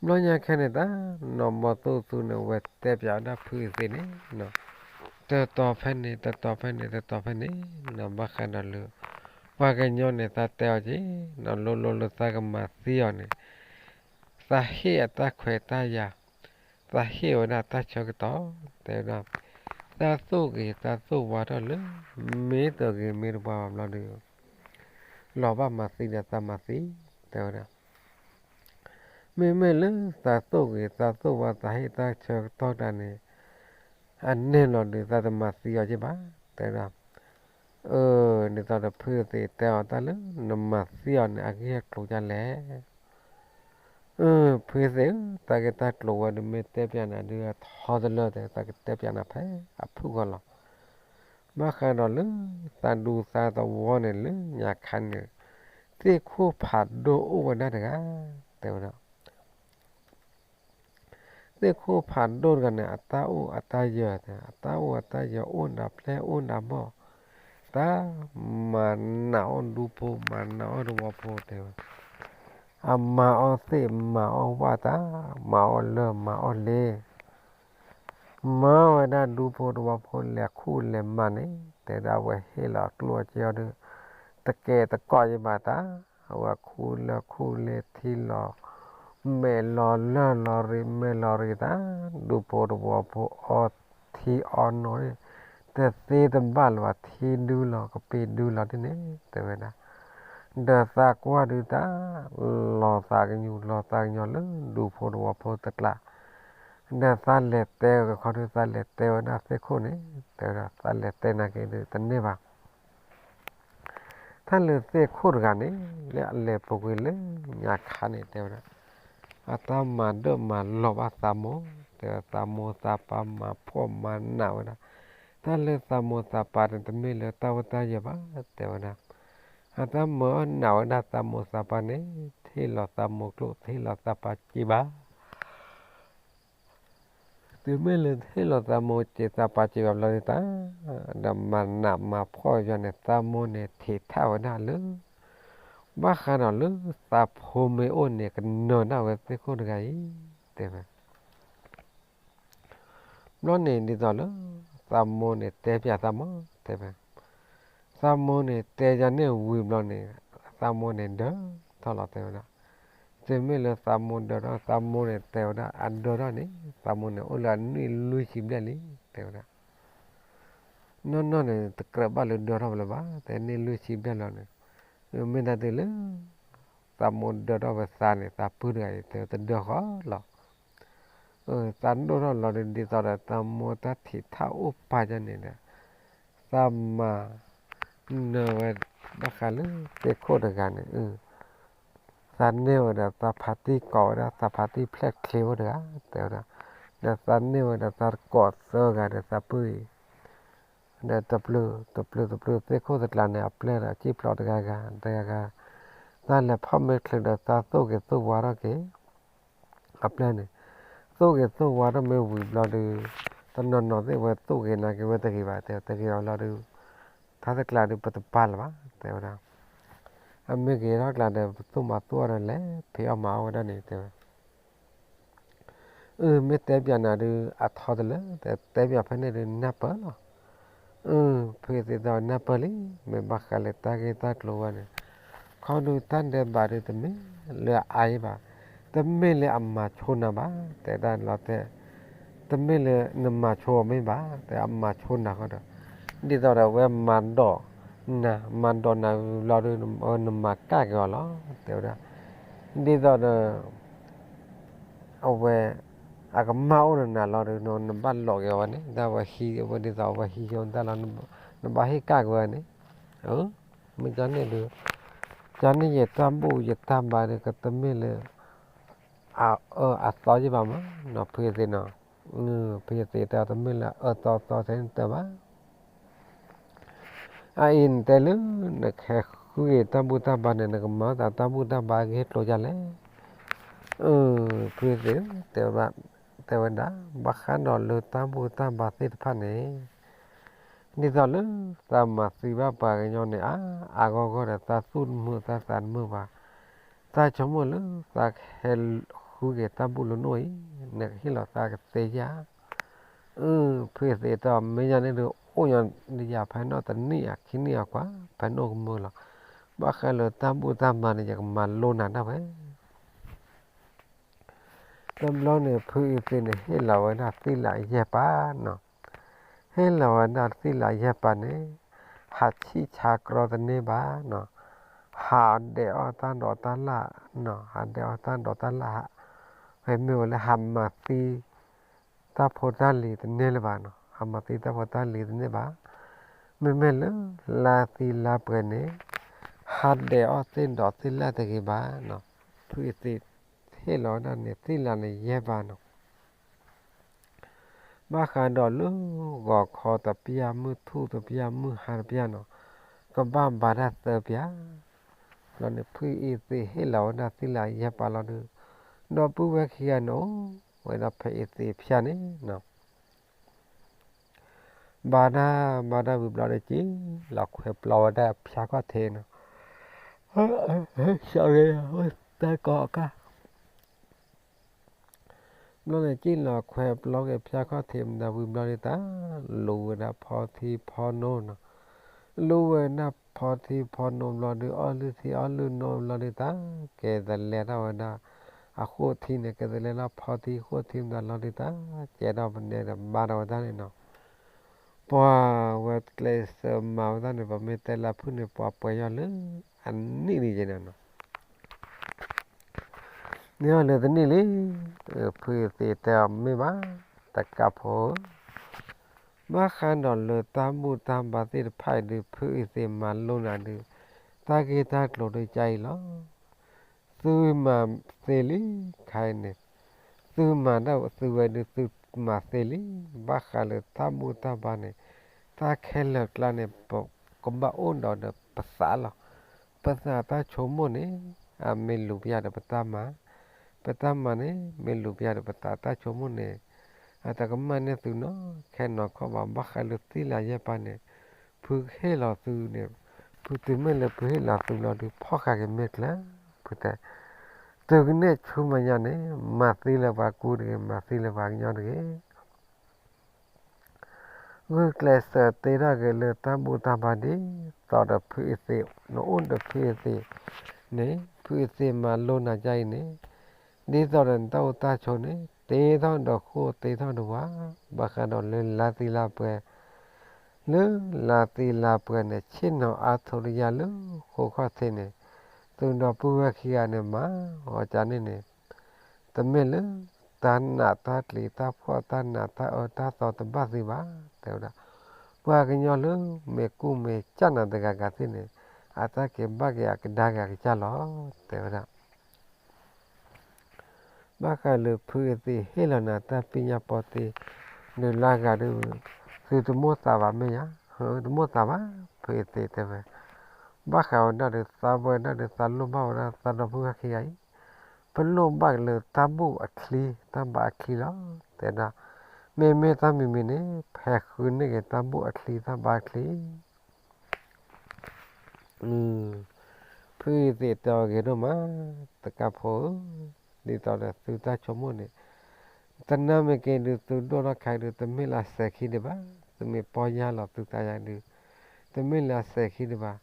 ဘျီညါခဲန့ၣ်တၢ် နီၢ်ဘီၣ်သိၣ်သူန့ၣ် ဝဲတဲပၠးဝဲဒၣ်ဖုသ့ၣ်န့ၣ်, တတီၤဖဲန့ၣ် တတီၤဖဲန့ၣ် တတီၤဖဲန့ၣ်, နီၢ်ဘၣ်ဃးဒီးလၢ ပှၤကညီန့ၣ် သးတဲအီၤက့ၤ, နီၢ်လိၤလိၤလၢသးကမၤသံအီၤန့ၣ်, သးဟ့ၣ်အတၢ်ခွဲးတၢ်ယာ်, သးဟ့ၣ်ဝဲဒၣ်တၢ်ဆၢကတီၢ်, တဲဝဲဒၣ်, သးသိၣ်ဂ့ၤသးသိၣ်ဝါထီၣ်လၢ မ့ၢ်တဂ့ၤမ့ၢ်တဝါဘၣ်ဘျီဒီး လီၤဘၣ်မၤသံဒီးသးမၤသံ, တဲဝဲဒၣ် မ့မ့ၢ်လၢသးသိၣ်ဂ့ၤသးသိၣ်ဝါသးဟ့ၣ်တၢ်ဆၢကတီၢ်တၢ်န့ၣ်, အန့ၣ်လီၤဒီးသးတမၤသံအီၤက့ၤဘၣ်, တဲဝဲဒၣ်, အၢ ဒ်သိးဒီးဖုသ့ၣ်တဲအီၤတၢ်လၢ နမၤသံအီၤန့ၣ် အဂ့ၢ်အကျိၤဒ်လဲၣ်. အၢ ဖုသ့ၣ်ဧၢ, တၢ်ဂ့ၢ်တၢ်ကျိၤဝဲဒၣ်မ့ၢ်တဲပၠးနၤဒုးအထီတလၢတဲ တၢ်ကတဲပၠးနၤဖဲအဖုၣ်ဂီၢ်လီၤ. ဘၣ်ဃးဒီးလၢ သးဒူသးသဝီန့ၣ်လၢညါခါန့ၣ်, သ့ၣ်ခိၣ်ဖးဒိၣ်အိၣ်ဝဲဒၣ်တဂၤ, တဲဝဲဒၣ် သ့ၣ်ခိၣ်ဖးဒိၣ်တဂၤန့ၣ် အတၢ်အိၣ်အတၢ်ယၢၤ, အတၢ်အိၣ်အတၢ်ယၢၤ အိၣ်နၤပျဲၢ်အိၣ်နၤဘီၣ်, တၢ်မၤနးအီၣ်ဒူဖိ မၤနးအီၣ်သဝီဖိတဲဝဲ, အမၤအီၣ်သ့ၣ်မၤအီၣ်ဝၣ်တၢ်, မၤအီၣ်လၢၢ်မၤအီၣ်လ့ မၤဝဲဒၣ်ဒူဖိသဝီဖိလဲၤခူၣ်လဲၤမၤန့ၣ်, တဲဒၣ်အဝဲဟ့ၣ်လီၤကျိၣ်အက့အီၤဒီး တကဲတကိးယဘၣ်တၢ်, အဝဲခူၣ်လၢၢ်ခူၣ်လ့ ထံလီၤ မဲာ်လီၤလၢၢ်လီၤရံး မဲာ်လီၤရံးတၢ်, ဒူဖိသဝီဖိအီထံအီနိန့ၣ် တသ့တဘၣ်လၢၤဘၣ် ထံဒုလီၤကပ့ၤဒုလီၤဒ်န့ၣ် တဲဝဲဒၣ်, ဒီးသးကွၢ်ဒုးတၢ် လီၤသးကညီၤ လီၤသးကညီၤလၢဒူဖိသဝီဖိတကျါ, ဒီးသးလဲၤတဲကခီဒုး သးလဲၤတဲဝဲဒၣ်သ့ၣ်ခိၣ်န့ၣ်, တဲဝဲဒၣ် သးလဲၤတဲနာ်က့ဒုး တန့ၢ်ဘၣ် တၢ်လၢသ့ၣ်ခိၣ်တဂၤန့ၣ် လၢအလဲၤပူၤကွံာ်လၢညါခါန့ၣ် တဲဝဲဒၣ်, အတၢ်မၤဒၢၣ်မၤလီၤဘၣ်သးမိၢ်, တဲဝဲသးမိၢ်သးပၢ်မၤဖှီၣ်မၤနးဝဲဒၣ်, တၢ်လၢသးမိၢ်သးပၢ်န့ၣ် တမ့ၢ်လၢတၢ်ဝဲတၢ်ယၢၤဘၣ်, တဲဝဲဒၣ်, အတၢ်မၤနးဝဲဒၣ်သးမိၢ်သးပၢ်န့ၣ် ထံၣ်လီၤသးမိၢ်ကျိၣ် ထံၣ်လီၤသးပၢ်စ့ဘၣ် တုၤမ့ၢ်လၢထံၣ်လီၤသးမိၢ်စ့သးပၢ်စ့ဘၣ်ဘျီဒုးတၢ်, ဒီးမၤနးမၤဖှီၣ်ယီၤန့ၣ် သးမိၢ်န့ၣ်ထံးထးဝဲဒၣ်လၢ ဘၣ်ဃးဒီးလၢသးဖိမ့ၢ်အိၣ်န့ၣ် ကနၢၤဒၣ်ဝဲသ့ၣ်ခိၣ်တဂၤအံၤ, တဲဝဲ ဘျီန့ၣ်ဒ်သိးလၢ သးမိၢ်န့ၣ်တဲပၠးသးမိၢ် တဲဝဲ, သးမိၢ်န့ၣ်တဲယၤန့ၣ်ဝံၤဘျီန့ၣ်, သးမိၢ်န့ၣ်ဒၢထီၣ်လီၤတဲဝဲဒၣ်, တုၤမ့ၢ်လၢသးမိၢ်ဒၢထီၣ် သးမိၢ်န့ၣ်တဲဝဲဒၣ် အဒၢထီၣ်န့ၣ် သးမိၢ်န့ၣ်အိၣ်လၢအနံၣ်လွံၢ်ဆံဘျဲၣ်လံ တဲဝဲဒၣ်, နီၢ်နီၢ်န့ၣ် တကြၢးဘၣ်လၢဒၢထီၣ်ဝဲလၢၤဘၣ် တဲနံၣ်လွံၢ်ဆံဘျဲၣ်လီၤန့ၣ်, မ့ၢ်ဒၣ်တုၤလၢ သးမိၢ်ဒၢထီၣ်ဝဲသးန့ၣ် သးပုၢ်တဂၤအံၤ တဲတဒၢဃီလီၤ, သးဒိၣ်ထီၣ်လီၤဒ်သိးဒီး သးမိၢ်တၢ်ထံးထးအိၣ်ပာ်ယၤန့ၣ်ဒီး, သးမၤ နၢၤဝဲဘၣ်ဃးလၢသ့ၣ်ခိၣ်တဂၤန့ၣ်, သးန့ၢ်ဝဲဒီးသးဖးတံၢ်ကိးဝဲဒၣ် သးဖးတံၢ်ဖျဲၣ်ချ့ဖိတဂၤ တဲဝဲဒၣ်, ဒီးသးန့ၢ်ဝဲဒီးသးကိးသၢဂၤဒီးသးပုၢ်အံၤ, ဒီးတပျုာ်တပျုာ်တပျုာ်သ့ၣ်ခိၣ်တကျါန့ၣ် အပျဲၢ်ဒီးစံၣ်ဖျိးတဂၤဂၤတဂၤဂၤ, သးလဲၤဖီၣ်မ့ၢ်ချုးဒီးသးသိၣ်က့ၤသိၣ်ဝါထီၣ်က့ၤ အပျဲၢ်န့ၣ်, သိၣ်က့ၤသိၣ်ဝါထီၣ်မ့ၢ်ဝံၤဘျီဒုး, တနီၤနီၤသ့ၣ်ဝဲသိၣ်က့ၤနာ်က့ၤဝဲတဂ့ၤဘၣ် တဲတဂ့ၤအီၤလီၤဒုး, ထါတကျါဒုးပတပာ်လၢၤဘၣ် တဲဝဲဒၣ်, အမ့ၢ်က့ၤထီၣ်ကျါဒီး ပသိၣ်မၤသိၣ်အီၤဒီးလဲၤဖံးအီၣ်မၤအီၣ်ဝဲဒၣ်န့ၣ် တဲဝဲ အၢ မ့ၢ်တဲပၠးနၤဒုး အထီတလၢ တဲပၠးဖဲန့ၣ်ဒုးနၢ်ပၢၢ်လီၤ, အၢ ဖုသ့ၣ်သီနၢ်ပၢၢ်လံ မ့ၢ်ဘၣ်ဃးလၢတၢ်ဂ့ၢ်တၢ်ကျိၤဝဲန့ၣ်, ခီဒုးတၢ်ဒဲးဘးဒုးတမ့ၢ်လၢအအါအံၤဘၣ်, တမ့ၢ်လၢအမၤဆိနၤဘၣ် တဲဒၣ်လီၤတဲ တမ့ၢ်လၢနမၤဆိအီၤမ့ၢ်ဘၣ် တဲအမၤဆိနၤဃီဒီး, ဒ်သိးဒီးအဝဲမၤဒိးနၤ မၤဒိးနၤလီၤဒုး နမၤကၣ်က့ၤအီၤလီၤ တဲဝဲဒၣ်, ဒ်သိးဒီး အဝဲ အကမၣ်အိၣ်ဒီးနၤလီၤဒီး နဘၣ်လိးက့ၤအီၤဝဲန့ၣ် ဒ်အဝဲဟံးဝဲဒ်သိးအဝဲဟံးဝဲဒၣ်လီၤ နဘၣ်ဟ့ၣ်ကၣ်က့ၤဝဲန့ၣ်, မ့ၢ်ကန့ၣ်ဒုး ကန့ၣ်ယတၢ်ဘူၣ်ယတၢ်ဘါဒုး ကတမ့ၢ်လၢ အအၢအသီယဘၣ်မး နီၢ်ဖုသ့ၣ်နီၤ, ဖုသ့ၣ်တဲတမ့ၢ်လၢအအၢသီသီသ့ၣ်နတၢ်ဘၣ် အအံၤနတဲလၢ နကဟဲဃုက့ၤတၢ်ဘူၣ်တၢ်ဘါန့ၣ် နကမၤသးတၢ်ဘူၣ်တၢ်ဘါကဟ့ၣ်ကျိၤယၤလဲၣ်, ဖုသ့ၣ် တဲဝဲဒၣ် ဘၣ်ဃးဒီးလၢတၢ်ဘူၣ်တၢ်ဘါသ့ၣ်တဖၣ်န့ၣ်, ဒ်သိးလၢသးမၤသံဘၣ်ပှၤကညီန့ၣ် အါအါဂီၢ်ဂီၢ်ဒီး သးသူၣ်တမုာ်သးသးတမုာ်ဘၣ်, သးဆိကမိၣ်လၢသးဟဲ ဃုက့ၤတၢ်ဘူၣ်လၢနအိၣ်အံၤ, နကဟ့ၣ်လီၤသးကသ့ဧါ. အၢ ဖုအသ့ၣ်တဲအီၤ မ့ၢ်ယၤန့ၣ်ဒီး အိၣ်ညီဒီးယၤဖဲနီၣ်တနံၣ်ဧါ ခံနံၣ်ဧါကွၢ်, ဖဲန့ၣ်အိၣ်ကမၢလီၤ. ဘၣ်ဃးလၢတၢ်ဘူၣ်တၢ်ဘါန့ၣ် ယကမၤလိနၤဒၣ်ဝဲ. တဘျီန့ၣ် ဖုအသ့ၣ်န့ၣ် ဟ့ၣ်လီၤဝဲဒၣ်သ့ၣ်လၣ်ယဲၢ်ပၤနီၤ. ဟ့ၣ်လီၤဝဲဒၣ်သ့ၣ်လၣ်ယဲၢ်ပၤန့ၣ် ဟးဆံၣ်ဆါကြီတန့ၢ်ဘၣ်နီၤ. ဟးဒဲးအီၣ်တၢ်ဒိးတၢ်လၣ်နီၤ, ဟးဒဲးအီၣ်တၢ်ဒိးတၢ်လၣ်, မ့ၢ်ဝဲလၢဟးမၤသံ တၢ်ဖိတၢ်လံၤတန့ၢ်လၢၤဘၣ်နီၤ, ဟးမၤသံတၢ်ဖိတၢ်လံၤတန့ၢ်ဘၣ်. မ့မ့ၢ်လၢလါသံလါပှဲၤန့ၣ် ဟးဒဲးအီၣ်သ့ၣ်ဒိးသ့ၣ်လၣ်တဂ့ၤဘၣ်နီၤ. ဖုအသ့ၣ်ဟ့ၣ်လီၤဝဲဒၣ်န့ၣ် သ့ၣ်လၣ်န့ၣ်ယဲၢ်ပၤနီၤ. ဘၣ်ဃးဒီးလၢဂီၤခီတပျၢ် မုၢ်ထူၣ်တပျၢ် မုၢ်ဟါတပျၢ်နီၤ, ကဘၣ်ဘါတၢ်သၢပျၢ်. ဘျီန့ၣ် ဖုအသ့ၣ်ဟ့ၣ်လီၤဝဲဒၣ်သ့ၣ်လၣ်ယဲၢ်ပၤလီၤဒီး ဒီပုၢ်ဝဲၢ်ခံဂၤန့ၣ် အိၣ်ဝဲဒၣ်ဖဲအသ့ၣ်ဖၠၣ်န့ၣ်နီၤ. ဘါတၢ် ဘါတၢ်ဝံၤဘျီဒီး က့ၤလီၤခွဲးပျီဝဲဒၣ်ဖၠၣ်ခီၣ်ထံးနီၤ. တၢ်ကီအကၢ် ဘျီန့ၣ် က့ၤလီၤခွဲးပျီက့ၤဖၠၣ်ခီၣ်ထံးမတၤဝံၤဘျီဒီး တၢ်လူဝဲဒၣ်ဖီထံဖီနိနီၤ. လူဝဲဒၣ်ဖီထံဖီနိဘျီဒီး အီၣ်လုၢ်ထံအီၣ်လုၢ်နိဘျီဒီး တၢ်ကဲသလဲထီၣ်ဝဲဒၣ် အဃိၣ်ထံန့ၣ် ကဲသလဲထီၣ်ဖီထံဃိၣ်ထံမတၤလီၤဒီး တၢ်ကဲထီၣ်ပနဲဒီးဘါထီၣ်ဝဲဒၣ်န့ၣ်နီၤ. ပှၤဝဲကျဲးစၢးမၤဝဲဒၣ်န့ၣ် ပမ့ၢ်တဲလၢဖုၣ်န့ၣ် ပှၤပှဲၤယီၤလၢအနံၣ်ဒံးက့ၤန့ၣ်နီၤ. န့ၢ်အီၤလၢတနံၣ်လံ, ဖုအသ့ၣ်တဲအီၤမ့ၢ်ဘၣ်, တကးဖိဧၢ, ဘၣ်ဃးဒီးလၢတၢ်ဘူၣ်တၢ်ဘါသ့ၣ်တဖၣ်အံၤဒုး ဖုအသ့ၣ်မၤလိနၤဒုး တၢ်ဂ့ၢ်တၢ်ကျိၤဒုးကအံၤလီၤ. သုမၤသ့လံ, ခါအံၤန့ၣ် သုမၤဒၣ်သုဝဲဒုး သုမၤသ့လံ. ဘၣ်ဃးလၢတၢ်ဘူၣ်တၢ်ဘါန့ၣ် တၢ်ခဲလၢာ်ကျါန့ၣ် ပကဘၣ်အိၣ်ဒီးဒီးပသးလီၤ. ပသးတၢ်ဆိကမိၣ်န့ၣ် အမ့ၢ်လူၤပျၢ်ဒီးပတၢ်မၤ, ပတၢ်မၤန့ၣ် မ့ၢ်လူၤပျၢ်ဒီးပသးတၢ်ဆိကမိၣ်န့ၣ် အတကမၣ်န့ၢ်သုနီတခါနီၤခီဘၣ်. ဘၣ်ဃးလၢသ့ၣ်လၢယဲၢ်ပၤန့ၣ် ဖုကဟ့ၣ်လီၤသုန့ၣ်, ဖုတုၤမ့ၢ်လၢဖုဟ့ၣ်လီၤသုလီၤဒုး ဖီၣ်ဃာ်က့ၤမ့ၢ်ကျၢၤ, ဖုတဲ, သုကန့ၢ်ဆူမဲာ်ညါန့ၣ် မၤသံလၢပှၤကူတဂ့ၤ, မၤသံလၢပှၤကညီတဂ့ၤ. ဂုာ်ကျဲးစၢးတ့ထီၣ်က့ၤလၢတၢ်ဘူၣ်တၢ်ဘါ ဒ်သိးဒီးဖုအသ့ၣ်, နအိၣ်ဒီးဖုအသ့ၣ်န့ၣ် ဖုအသ့ၣ်မၤလိနၤဒ်အံၤန့ၣ်, ဒ်သိးဒီးနတၢ်အိၣ်တၢ်ဆိးန့ၣ် တ့ထီၣ်ဒီးဃိၣ်တ့ထီၣ်ဒီးဝါ, ဘၣ်ဃးဒီးလၢလါသံလါပှဲၤ, လၢလါသံလါပှဲၤန့ၣ် ဆ့ၣ်နီၤအါထိးတယၢ်လၢဃိၣ်ခီၣ်ထံးန့ၣ်, သုဒီပုၢ်ဝဲၢ်ခံဂၤန့ၣ် မၤအီၤကန့ၣ်န့ၣ် တမ့ၢ်လၢတၢ်နးတၢ်ကျံၤ တၢ်ဖှီၣ်တၢ်နး တၢ်အၢတၢ်သီတဘၣ်သ့ဘၣ်, တဲဝဲဒၣ်. ပှၤကညီလၢမ့ၢ်ကူၣ်မ့ၢ်ကၢ်နၤတဂၤဂၤသ့ၣ်န့ၣ် အတၢ်က့ၤဘၣ်က့ၤအကဒါက့ၤအကစၢ်လီၤ, တဲဝဲဒၣ်. ဘၣ်ဃးလၢဖုအသ့ၣ်ဟ့ၣ်လီၤနၤတၢ်ပညိၣ်ပီတ့ ဒုးလၢဂၤဒုး သုတမိၣ်သးဘၣ်မ့ၢ်ဧါ, တမိၣ်သးဘၣ်, ဖုအသ့ၣ်တဲဝဲ. ဘၣ်ဃးဝဲဒၣ်ဒီးသးဝဲဒၣ်ဒီး သးလိၣ်ဘၣ်ဝဲဒၣ်သးဒီပုၢ်ဝဲၢ်ခံဂၤအံၤ, ပလိၣ်ဘၣ်လၢတၢ်ဘူၣ်အချံ တၢ်ဘါအချံလီၤ, တဲဒၣ်. မ့မ့ၢ်တၢ်မံၤမံၤန့ၣ် ဖဲဃုန့ၢ်က့ၤတၢ်ဘူၣ်အချံ တၢ်ဘါအချံ ဖုအသ့ၣ်တဲအီၤဂ့ၤဒိၣ်မး, တကးဖိဧၢ, ဒ်သိးဒီးသုတၢ်ဆိကမိၣ်န့ၣ်, တနၢ်မ့ၢ်က့ၤဒုး သုဒိၣ်ထီၣ်ခါအံၤဒုး တမ့ၢ်လၢအစဲၤခံဒံးဘၣ်, သုမ့ၢ်ပီၢ်ယၢ်လီၤသုသးယၤဒုး, တမ့ၢ်လၢအစဲၤခံဒံးဘၣ်,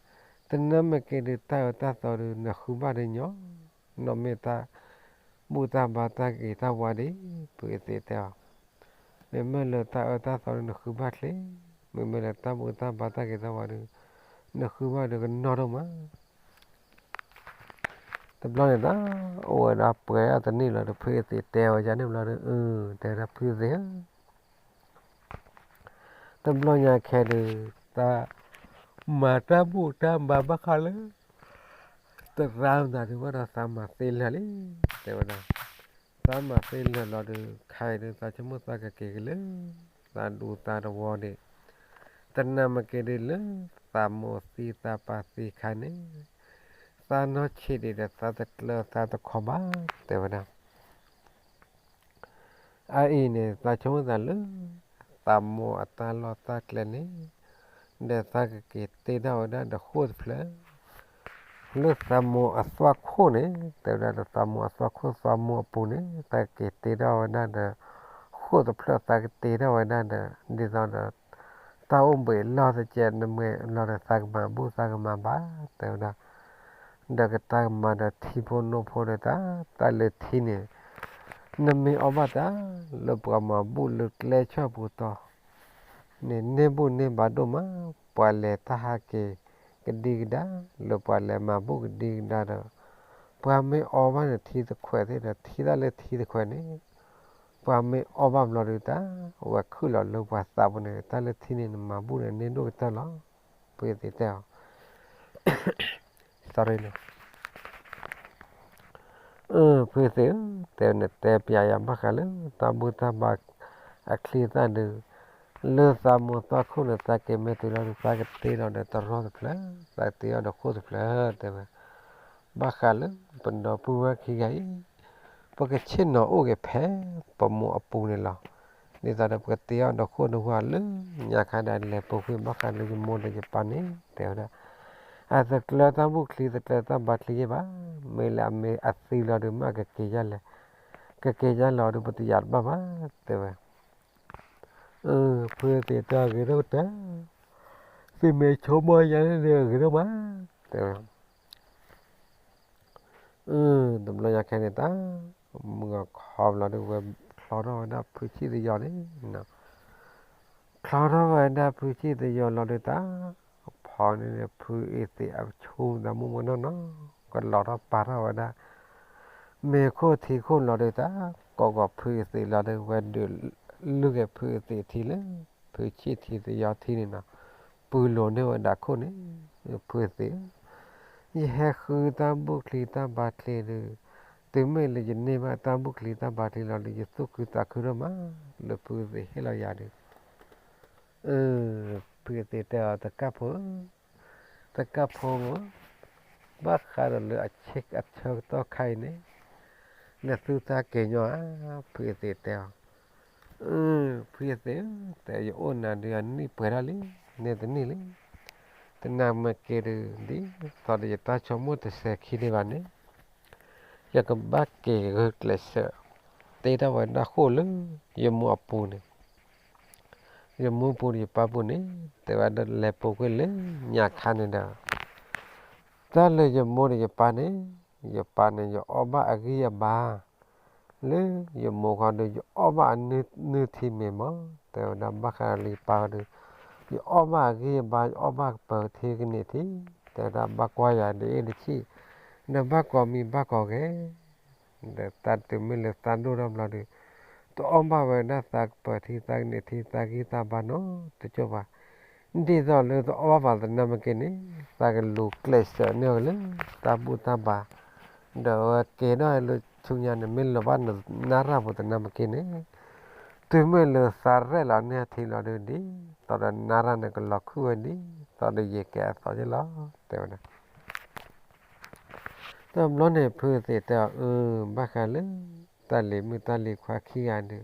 တနၢ်မ့ၢ်က့ၤဒုး တၢ်အၢတၢ်သီဒုး နဃုဘၣ်ဒုးညီ, နီၢ်မ့ၢ်တၢ်ဘူၣ်တၢ်ဘါတၢ်ဂ့ၤတၢ်ဝါဒံး, ဖုအသ့ၣ်တဲအီၤ မ့မ့ၢ်လၢတၢ်အၢတၢ်သီဒုး နဃုဘၣ်ချ့, မ့မ့ၢ်လၢတၢ်ဘူၣ်တၢ်ဘါတၢ်ဂ့ၤတၢ်ဝါဒုး နဃုဘၣ်ဒုးကနီၢ်ဒိၣ်မး. တဘျီန့ၣ်ဒီး အိၣ်ဝဲဒၣ်ပှဲၤအတနံၣ်လီၤဒီး ဖုအသ့ၣ်တဲဝဲဒၣ်န့ၣ်ဘျီဒီး အၢ တဲဝဲဒၣ်ဖုအသ့ၣ်ဧၢ တဘျီညါခဲဒုး တၢ်မၤတၢ်ဘူၣ်တၢ်ဘါဘၣ်ဃးလၢ တရါမတၤဒုးဘၣ်ဒီး သးမၤသ့လၢာ်လံ, တဲဝဲဒၣ်. သးမၤသ့လၢာ်လီၤဒီး ခဲအံၤဒုး သးဆိကမိၣ်သးကက့ၤက့ၤလၢ သးဒူသးတဝီဒံး, တနၢ်မ့ၢ်က့ၤဒုးလၢသးမိၢ်သံသးပၢ်သံခါန့ၣ်, သးနီၢ်ဆံးဒံးဒီး သးတကျၢၤသးတခီဘၣ် တဲဝဲဒၣ်. အအံၤန့ၣ် သးဆိကမိၣ်သးလၢ သးမိၢ်အတၢ်လီၢ်တၢ်ကျဲန့ၣ် ဒီးသးကက့ၤတ့ထီၣ်ဝဲဒၣ်ဒီးဃိၣ်တဖျၢၣ်, လၢသးမိၢ်အသွၣ်ခိၣ်န့ၣ် တဲဝဲဒၣ်ဒီး သးမိၢ်အသွၣ်ခိၣ် သးမိၢ်အပူၤန့ၣ် သးကက့ၤတ့ထီၣ်ဝဲဒၣ်ဒီး ဃိၣ်တဖျၢၣ် သးကတ့ထီၣ်ဝဲဒၣ်ဒီး ဒ်သိးဒီး တၢ်အိၣ်ဘှံးလီၢ်တကဲး နမ့ၢ်လီၤဒီး သးကမၤဘူၣ်သးကမၤဘါ တဲဝဲဒၣ် ဒီးကတၢ်ကမၤဒီးထံဖိနိဖိဒီးတၢ် တၢ်လၢထံန့ၣ် နမ့ၢ်အီၣ်ဘၣ်တၢ် လၢပှၤမၤဘူၣ်လၢကျဲဆၢၣ်ပူၤတီၤန့ၣ် န့ၢ်ဘူၣ်န့ၢ်ဘါဒိၣ်မး, ပှၤလဲၤတၢ်ဟးက့ၤကဒံကဒါ လၢပှၤလဲၤမၤဘူၣ်ကဒံကဒါဒီး ပှၤမ့ၢ်အီဘၣ်န့ၣ်ထံတခွဲးသ့ၣ်ဒီး ထံတၢ်လၢထံတခွဲးန့ၣ် ပှၤမ့ၢ်အီဘၣ်ဘျီဒီးတၢ် ဝဲခုၣ်လီၤလၢပှၤသးပူၤန့ၣ် တၢ်လၢထံန့ၣ်နမၤဘူၣ်န့ၣ်န့ၢ်ဒိၣ်ကတၢၢ်လီၤ. ဖုသ့ၣ်တဲအီၤ sorry န့ၣ် ဖုသ့ၣ်ဧၢ, တဲနတဲပျးယၤဘၣ်ဃးလၢ တၢ်ဘူၣ်တၢ်ဘါအချံအသၣ်ဒုး, လၢသးမိၢ်သီခိၣ်န့ၣ် သးက့ၤမ့ၢ်တုၤလီၤဒီး သးကတ့လီၤဒီးတရီတဖျၢၣ်, သးကတ့အီၤဒီးဃိၣ်တဖျၢၣ် တဲဝဲ, ဘၣ်ဃးလၢပဒီပုၢ်ဝဲၢ်ခံဂၤအံၤ, ပကဆ့ၣ်နီၤအိၣ်က့ၤဖဲပမိၢ်အပူၤန့ၣ်လီၤ. ဒ်သိးဒီးပကတ့အီၤဒီးဃိၣ်တဝၢ်လၢ ညါခါဒီးလဲၤပူၤကွံာ်ဘၣ်ဃးလၢယမိၢ်ဒီးယပၢ်န့ၣ် တဲဝဲဒၣ် အတကျၢၤတၢ်ဘူၣ်ချံ တကျၢၤတၢ်ဘါချံယဲၢ်ဘၣ်, မ့ၢ်လၢအမ့ၢ်အသံလီၤဒုး မ့ၢ်အကက့ၤယလဲၣ်, ကက့ၤယလီၤဒုး ပတယာ်တဘၣ်ဘၣ် တဲဝဲ. ဖုသ့ၣ်တဲအီၤဂ့ၤဒိၣ်ကတၢၢ်, သုမ့ၢ်ဆိကမိၣ်ယၤန့ၣ်ဒီးဂ့ၤဒိၣ်မး တဲဝဲ. တဘျီညါခဲန့ၣ်တၢ် မုၢ်ဂီၤခီဘျီဒုး ဝဲချီထီၣ်ဝဲဒၣ်ဖုဆံၣ်သယီၤန့ၣ်, ချီထီၣ်ဝဲဒၣ်ဖုဆံၣ်သယီၤလီၤဒုးတၢ်, ဖီန့ၣ် ဖုအ့သ့ၣ်အဆူၣ်တၢ်မုၢ်မုၢ်နီၢ်နီၢ် ကလီၤထီၣ်ပာ်ထီၣ်ဝဲဒၣ် မ့ၤခိၣ်ထံခိၣ်လီၤဒုးတၢ်, ကိးဂီၤဖုအ့သ့ၣ်လီၤဒုး ဝဲဒုးလုၢ်က့ၤဖုအ့သ့ၣ်ထံလၢ ဖုဆံၣ်ထံသယီၤထံန့ၣ်နီၤ, ပုၢ်လိာ်န့ၢ်ဝဲဒၣ်ခိၣ်န့ၣ်, ဖုအ့သ့ၣ်ဧၢ, ယဟဲဃုတၢ်ဘူၣ်ချံတၢ်ဘါချံဒုး, တုၤမ့ၢ်လၢယန့ၢ်ဘၣ်တၢ်ဘူၣ်ချံတၢ်ဘါချံလီၤဒုး ယသူၣ်ခုသးခုဒိၣ်မး, လၢဖုအ့သ့ၣ်ဟ့ၣ်လီၤယၤဒုး ဖုအ့သ့ၣ်တဲအီၤ တကၣ်ဖိဧၢ, တကၣ်ဖိဧၢ, ဘၣ်ဃးဒီးလၢအဆၢကတီၢ်ခါအံၤန့ၣ်, နသုတၢ်က့ၤညီဧါ, ဖုအ့သ့ၣ်တဲအီၤ, ဖုအ့သ့ၣ်ဧၢ, တဲယအိၣ်နၤဒုးအနံၣ်ပှဲၤထီၣ်လံ, န့ၢ်တနံၣ်လံ, တနၤမ့ၢ်က့ၤဒုး ဒ်သိးဒီးယတၢ်ဆိကမိၣ်တစဲးခံဒံးဘၣ်န့ၣ် ယကဘၣ်က့ၤဂုာ်ကျဲးစၢး တ့ထီၣ်ဝဲဒၣ်ဃိၣ်လၢ ယမိၢ်အပူၤန့ၣ်, ယမိၢ်ပူၤဒီးယပၢ်ပူၤန့ၣ်, တဲဝဲဒၣ်လဲၤပူၤကွံာ်လၢညါခါန့ၣ်ဒီး, တၢ်လၢယမိၢ်ဒီးယပၢ်န့ၣ်, ယပၢ်န့ၣ် ယအီၣ်ဘၣ်အဂံၢ်အဘါ လၢယမိၢ်ခီဒုး ယအီၣ်ဘၣ်အနုၢ်ထံမ့ၢ်မး, တဲဝဲဒၣ်ဘၣ်ဃးလၢယပၢ်ဒုး, ယအီၣ်ဘၣ်အဂံၢ်အဘါ ယအီၣ်ဘၣ်ကပၢၤထံကန့ၢ်ထံ, တဲဝဲဒၣ်ဘၣ်ကွၢ်ယၤဒ်အံၤတဆံး, ဒီးဘၣ်ကိးမံၤဘၣ်ကိးဂဲၤ, ဒီးတၢ်တုၤမ့ၢ်လၢသးဒိၣ်ထီၣ်ဘျီဒုး, တအီၣ်ဘၣ်ဝဲဒၣ်သးကပၢၤထံသးကန့ၢ်ထံ သးဂံၢ်သးဘါနီတကၠိၢ်ဘၣ်, ဒ်သိးလၢတအီၣ်ဘၣ်ပှၤတနၤမ့ၢ်က့ၤန့ၣ်, သးကလူၤကျဲးစၢးန့ၢ်အီၤလၢ တၢ်ဘူၣ်တၢ်ဘါ, ဒီးအဝဲက့ၤထီၣ်လၢဆူညါန့ၣ် မ့ၢ်လီၤဘၣ်နၤရၣ်ပှၤတနၤမ့ၢ်က့ၤန့ၣ်, တုၤမ့ၢ်လၢသးရဲၣ်လီၤန့ၢ်ထံလီၤဒုးဒ်, သိးဒီးနၤရၣ်န့ၣ်ကလီၤခုၣ်ဝဲဒ်, သိးဒီးယကဲအသီက့ၤလီၤ, တဲဝဲဒၣ် တဘျီန့ၣ် ဖုအ့သ့ၣ်တဲအီၤ အၢ ဘၣ်ဃးလၢ တၢ်လံၤမုၣ်တၢ်လံၤခွါခံဂၤဒုး,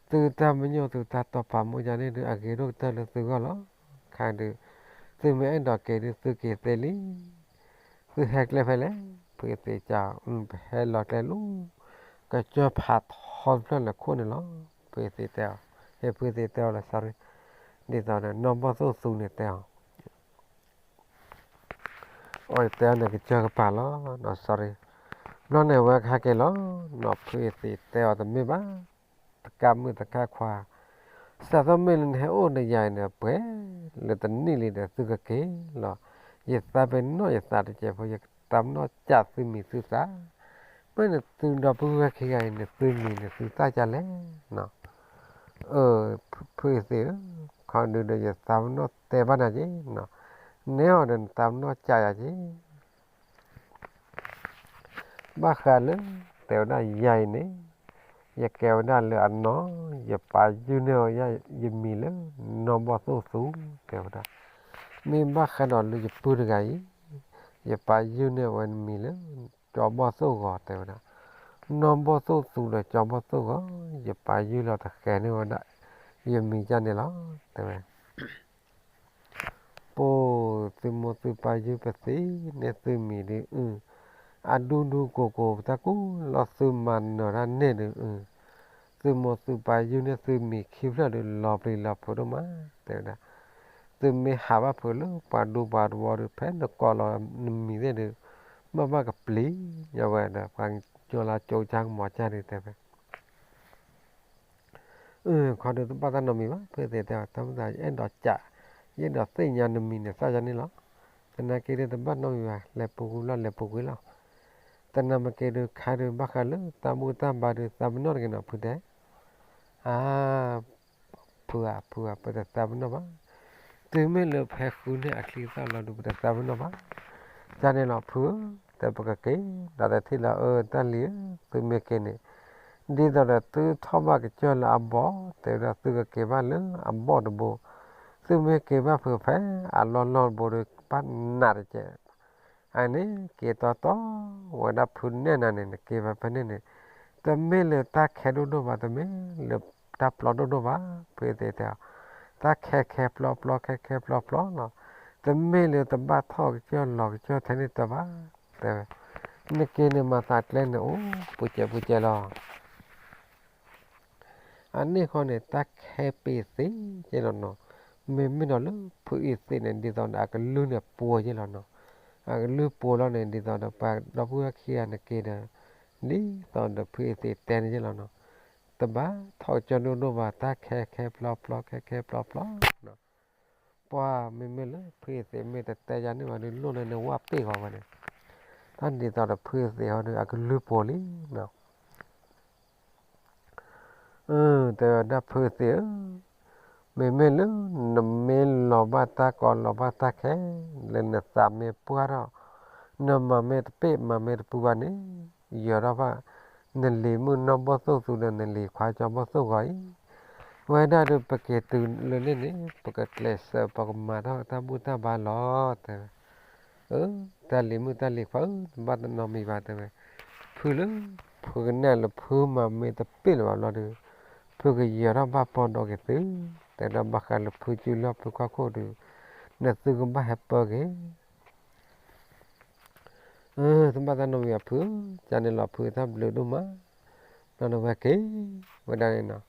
သုတၢ်မညိၣ်သုတၢ်တီၢ်ပာ်မိၣ်ယၤန့ၣ်ဒုး အဂ့ၤဒိၣ်ကတၢၢ်လၢသုဂီၢ်လီၤ. ခဲဒုး, သုမ့ၢ်အဲၣ်ဒိးက့ၤဒုး သုက့ၤသ့လံ. သုဟဲကျဲဖဲလဲၣ်. ဖုအ့သ့ၣ်တဲအီၤ ပဟဲလီၤကျဲလၢ ကစၢၢ်ဖးထီတဖျၢၣ်လၢခိၣ်န့ၣ်လီၤ. ဖုအ့သ့ၣ်တဲအီၤ, ဟ့ၣ်ဖုအ့သ့ၣ်တဲအီၤလီၤ sorry, ဒ်သိးဒီး နီၢ်ဘီၣ်သိၣ်သူန့ၣ်တဲအီၤ အီၤတဲအီၤန့ၣ် ကစၢၢ်ကပၤလီၤနီၤ sorry. ဘျီန့ၣ်ဝဲကဟဲက့ၤလီၤနီၤ ဖုအ့သ့ၣ်တဲအီၤတမ့ၢ်ဘၣ်, တကးမုၣ်တကးခွါ, စးထီၣ်မ့ၢ်လၢနဟဲအိၣ်ဒီးယၤအံၤန့ၣ် ပှဲၤလၢတနံၣ်လံဒီးသုကက့ၤလီၤ. ယသးပ့ၤနီၣ်ယသးတစဲးဖိ ယကသးပ့ၤနီၣ်ကးသုမံၤသုသး, မ့ၢ်နသုဒီပုၢ်ဝဲၢ်ခံဂၤအံၤန့ၣ် သုမံၤန့ၣ်သုသးကးလဲၣ်နီၤ. အၢ ဖုအ့သ့ၣ်ဧၢ, ခီဒုဒီးယသးပ့ၤနီၣ်တဲဘၣ်နၤက့ၤနီၤ, နဲအီၤဒီးနသးပ့ၤနီၣ်ကးယၤက့ၤ ဘၣ်ဃးလၢ တဲဝဲဒၣ်ယၤအံၤန့ၣ်, ယကဲဝဲဒၣ်လၢအနီၢ်, ယပာ်ယုၢ်န့ၢ်ဝဲဒၣ်ယမံၤလၢ နီၢ်ဘီၣ်သိၣ်သူ တဲဝဲဒၣ်, မ့ၢ်ဘၣ်ဃးဒီးလၢယပုၢ်တဂၤအံၤ, ယပာ်ယုၢ်န့ၢ်ဝဲမံၤလၢ ကၠီဘီၣ်သိၣ်ဂီၤ တဲဝဲဒၣ်, နီၢ်ဘီၣ်သိၣ်သူဒီးကၠီဘီၣ်သိၣ်ဂီၤ, ယပာ်ယုၢ်လီၤတဃဲၤန့ၢ်ဝဲဒၣ် ယမံၤကၢ်န့ၣ်လီၤ တဲဝဲ ဖု ပိာ်သုမိၢ်သုပၢ်ယုၢ်ပသ့န့ၢ်သုမံၤဒုးအုၣ်, အဒူဒူကိၢ်ကိၢ်ပတၢ်ကူၣ်လီၤသုမၤနၢၤတၢ်န့ၣ်ဒုးအုၣ်, သုမိၢ်သုပၢ်ယုၢ်န့ၢ်သုမံၤခံဖျၢၣ်ဒုးလီၤပျံၤလီၤဖုးဒိၣ်မး တဲဝဲဒၣ်. သုမ့ၢ်ဟးဘၣ်ဖုးလၢပှၤဒူပှၤတဝီဒီး ဖဲနကိးလီၤနမံၤသ့ၣ်ဒီး ဘၣ်ဘၣ်ကပျံၤညါဝဲဒီး ပှၤကညီလၢကၠိကၢ်ကမီၤကၢ်ဒုးတဲဝဲ အၢ ခီဒုးတဘၣ်တၢ်နီတမံၤဘၣ် ဖုသ့ၣ်တဲအီၤ တၢ်မုၢ်သး ယအဲၣ်ဒိးကး ယအဲၣ်ဒိးသ့ၣ်ညါနမံၤန့ၣ် သးယၤန့ၣ်လီၤ. သနာ်က့ဒုးတဘၣ်နီတမံၤဘၣ် လဲၤပူၤကွံာ်လီၤ လဲၤပူၤကွံာ်လီၤ. သနာ်က့ဒုးခါဒုးဘၣ်ဃးလၢတၢ်ဘူၣ်တၢ်ဘါဒုး သးပနီၣ်တဂ့ၤနီၤ ဖုတဲ အါ ဖုဧါ ဖုဧါ ပတသးပနီၣ်ဘၣ်. တုၤမ့ၢ်လၢဖဲဃုန့ၢ်အချံသၣ်လီၤဒုး ပတသးပနီၣ်ဘၣ်. ကန့ၣ်လီၤဖုဧၢ, တဲပကက့ၤ ဒီးတထံၣ်လီၤအၢ တၢ်လံၤဧၢ, သုမ့ၢ်က့ၤန့ၣ် ဒ်သိးဒီးသုထီၣ်ဘၣ်ကစၢၢ်လၢအဘီၣ် တဲဝဲဒၣ် သုကက့ၤဘၣ်လၢအဘီၣ်တဘိ, သုမ့ၢ်က့ၤဘၣ်ဖုးဖဲအလီၢ်လီၢ်တဘိဒီး ဘၣ်နးတကဲး အန့ၣ် က့ၤတီတီဝဲဒၣ်ဖုနဲၣ်နၤန့ၣ် နက့ၤဖဲဖဲန့ၣ်န့ၣ် တမ့ၢ်လၢတၢ်ခဲဒိၣ်ဒိၣ်ဘၣ် တမ့ၢ်လၢတၢ်ပျီဒိၣ်ဒိၣ်ဘၣ် ဖုသ့ၣ်တဲအီၤ, တၢ်ခဲခဲပျီပျီ ခဲခဲပျီပျီလီၤ. တမ့ၢ်လၢတဘၣ်ထီၣ်ကစၢၢ်လီၤကစၢၢ်ထဲန့ၣ်တဘၣ် တဲဝဲ, နက့ၤန့ၣ်မၤသးကျဲန့ၣ်အိၣ်ပူၤစဲးပူၤစဲးလီၤ. အန့ၣ်ဃီန့ၣ် တၢ်ခဲပ့ၤသ့က့လီၤနီၤ. မ့မ့ၢ်ဒီးလၢဖုအ့သ့ၣ်န့ၣ် ဒ်သိးဒီးအကလုၢ်န့ၣ်ပှဲၤက့လီၤနီၤ. အကလုၢ်ပှဲၤလီၤန့ၣ် ဒ်သိးဒီးပှၤဒီပုၢ်ဝဲၢ်ခံဂၤန့ၣ်က့ၤဒီး ဒ်သိးဒီးဖုအ့သ့ၣ်တဲန့ၣ်က့လီၤနီၤ. တဘၣ်ထီၣ်ကစၢၢ်ဒိၣ်ဒိၣ်ဘၣ် တၢ်ခဲခဲပျီပျီ ခဲခဲပျီပျီနီၤ. ပှၤမ့မ့ၢ်လၢဖုအ့သ့ၣ်မ့ၢ်တတဲယၤန့ၣ်ဘၣ်ဒီး လိၣ်လၢနဝၣ်ပ့ၢ်ဃီဝဲန့ၣ်, တၢ်ဒ်သိးဒီးဖုအ့သ့ၣ်ဟီဒီး အကလုၢ်ပှဲၤလံနီၤ. တဲဝဲဒၣ်ဖုသ့ၣ်ဧၢ, မ့မ့ၢ်လၢနမ့ၢ်လီၤဘၣ်တၢ်ကီလီၤဘၣ်တၢ်ခဲ လၢနသးမ့ၢ်ပှၢ်ထီၣ်, နမၤမ့ၢ်တပ့ၢ်မၤမ့ၢ်တပူၤဘၣ်န့ၣ်, ယၢၤထီၣ်ဘၣ် နလံၤမုၣ်နီၢ်ဘီၣ်သိၣ်သူဒီး နလံၤခွါကၠီဘီၣ်သိၣ်ဂီၤအံၤ, ဝဲဒၣ်ဒီးပက့ၤတုၤလၢန့ၣ်န့ၣ် ပကကျဲးစၢးပကမၤထီၣ်တၢ်ဘူၣ်တၢ်ဘါလီၤ တဲဝဲ. အၢ, တၢ်လံၤမုၣ်တၢ်လံၤခွါဧၢ, တဘၣ်တနီတမံၤဘၣ် တဲဝဲ. ဖုလၢ ဖုကနဲၣ်လၢဖုမၤမ့ၢ်တပ့ၢ်လၢၤဘၣ်ဘျီဒီး ဖုကယၢၤထီၣ်ဘၣ်ပီၢ်ဒီးက့ၤသု, တဲဒၣ်ဘၣ်ဃးလၢဖုစုလီၢ်ဖုခီၣ်ခိၣ်ဒီး နသုကဘၣ်ဟဲပၢက့ၤ တဘၣ်တၢ်နီတမံၤဘၣ်ဖု, ကန့ၣ်လီၤဖုတၢ်ဘျုးဒိၣ်မး, ဘျီန့ၣ်ဝဲက့ၤ ဝဲဒၣ်န့ၣ်နီၤ,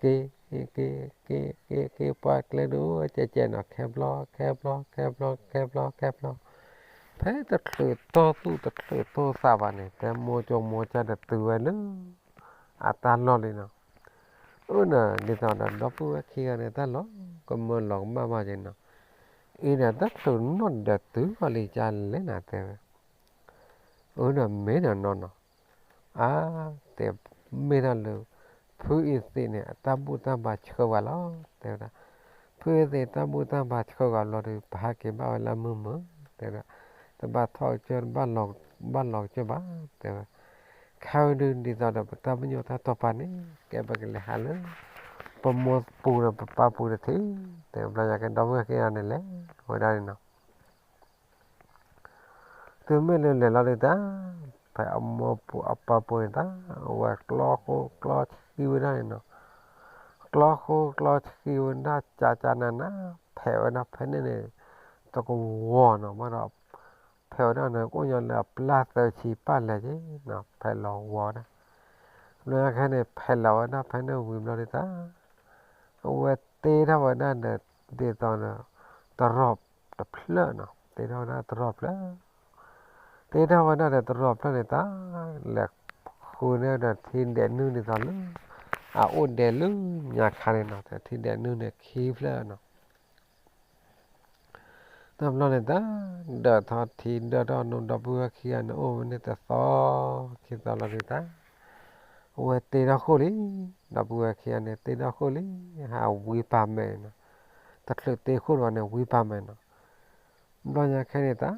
က့ၤ က့ၤ က့ၤ က့ၤ က့ၤ က့ၤ ပှၤကျဲဒိၣ်ကဲကဲနီၤ, ခဲဘျီ ခဲဘျီ ခဲဘျီ ခဲဘျီ ခဲဘျီ, ဖဲတချုးတီၢ်သူၣ်တချုးတီၢ်သးဘၣ်န့ၣ် တဲမိၢ်ကၠိမိၢ်ကၠၢ်ဒီးတုၤဝဲလၢ အတၢ်လီၢ်လံနီၤ. အၢ န့ၣ် ဒ်သိးဒီးဒီပုၢ်ဝဲၢ်ခံဂၤန့ၣ် တၢ်လီၤကမၢလီၤကမၣ်ဘၣ်က့ၤနီၤ, အံၤဒီးတချုးနီၢ်ဒီးတုၤဃီၤလံကလဲၣ်နၤ တဲဝဲ. အၢ န့ၣ်မ့ၢ်ဒီးနီၤနီၤ, အါ တဲ မ့ၢ်တၢ်လၢ ဖုအ့သ့ၣ်န့ၣ် အတၢ်ဘူၣ်တၢ်ဘါဆှၢဝဲလီၤ တဲဝဲဒၣ်. ဖုအ့သ့ၣ်တၢ်ဘူၣ်တၢ်ဘါဆှၢဝဲဘျီဒီး ပဟးက့ၤဘၣ်ဝဲလၢမုာ်မုာ် တဲဝဲဒၣ်, တဘၣ်ထီၣ်ကစၢၢ် တဘၣ်လီၤကစၢၢ်ဘၣ် တဲဝဲ. ခဲဝဲဒုး ဒ်သိးဒီးပတၢ်ပညိၣ်တၢ်တိာ်ပာ်န့ၣ် ကဲပကလဲၤဟးလၢ ပမိၢ်ပူၤဒီးပပၢ်ပူၤတထံၣ် တဲဘျီယၤကဒီပုၢ်ဝဲၢ်ခံဂၤန့ၣ်လဲၤ ဝဲဒၣ်န့ၣ်နီၤ. တုၤမ့ၢ်လၢလဲၤလီၤဒုးတၢ်, ဖဲအမိၢ်ပူၤအပၢ်ပူၤန့ၣ်တၢ်, အဝဲကျီဃိကျီဆှံဝဲဒၣ်န့ၣ်နီၤ, ကျီဃိကျီဆှံဝဲဒၣ် ကၢ်ကၢ်နးနး, ဖဲးဝဲဒၣ်ဖဲန့ၣ်န့ၣ် တကဝီၤနီၤ, ဘၣ်ဒီး ဖဲးဝဲဒၣ်န့ၣ် ကအိၣ်ညီလၢအပျၢ်သၢဆံပၢ်လဲၤက့ၤနီၤ, ဖဲးလီၤဝီၤဒၣ်. လၢခဲန့ၣ် ဖဲးလီၤဝဲဒၣ်ဖဲန့ၣ်ဝံၤဘျီဒုးတၢ်, အဝဲတ့ထီၣ်ဝဲဒၣ်ဒီး ဒ်သိးဒီး တရီၣ်တဖျၢၣ်နီၤ, တ့ထီၣ်ဝဲဒၣ်တရီၣ်ဖျၢၣ်, တ့ထီၣ်ဝဲဒၣ်ဒီးတရီၣ်ဖျၢၣ်န့ၣ်တၢ်, လဲၤဃုန့ၢ်ဒီးထံဒဲးနုၢ်ဒ်သိးလၢ အအိၣ်ဒဲးလၢညါခါန့ၣ်နီၤ, ထံဒဲးနုၢ်န့ၣ်ခံဖျၢၣ်နီၤ. တဘျီန့ၣ်တၢ်, ဒၢးထီၣ်ထံဒၢးထီၣ်နိ ဒီပုၢ်ဝဲၢ်ခံဂၤန့ၣ် အိၣ်ဝဲန့ၣ်တသီ, ခံသီလီၤဒုးတၢ်, အဝဲတ့ထီၣ်ဃိၣ်လံ, ဒီပုၢ်ဝဲၢ်ခံဂၤန့ၣ် တ့ထီၣ်ဃိၣ်လံ, ဟးဝံပာ်မဲာ်နီၤ, တချုးတ့ဃိၣ်ဒီးန့ၣ် ဝံပာ်မဲာ်နီၤ. ဘျီညါခဲန့ၣ်တၢ်,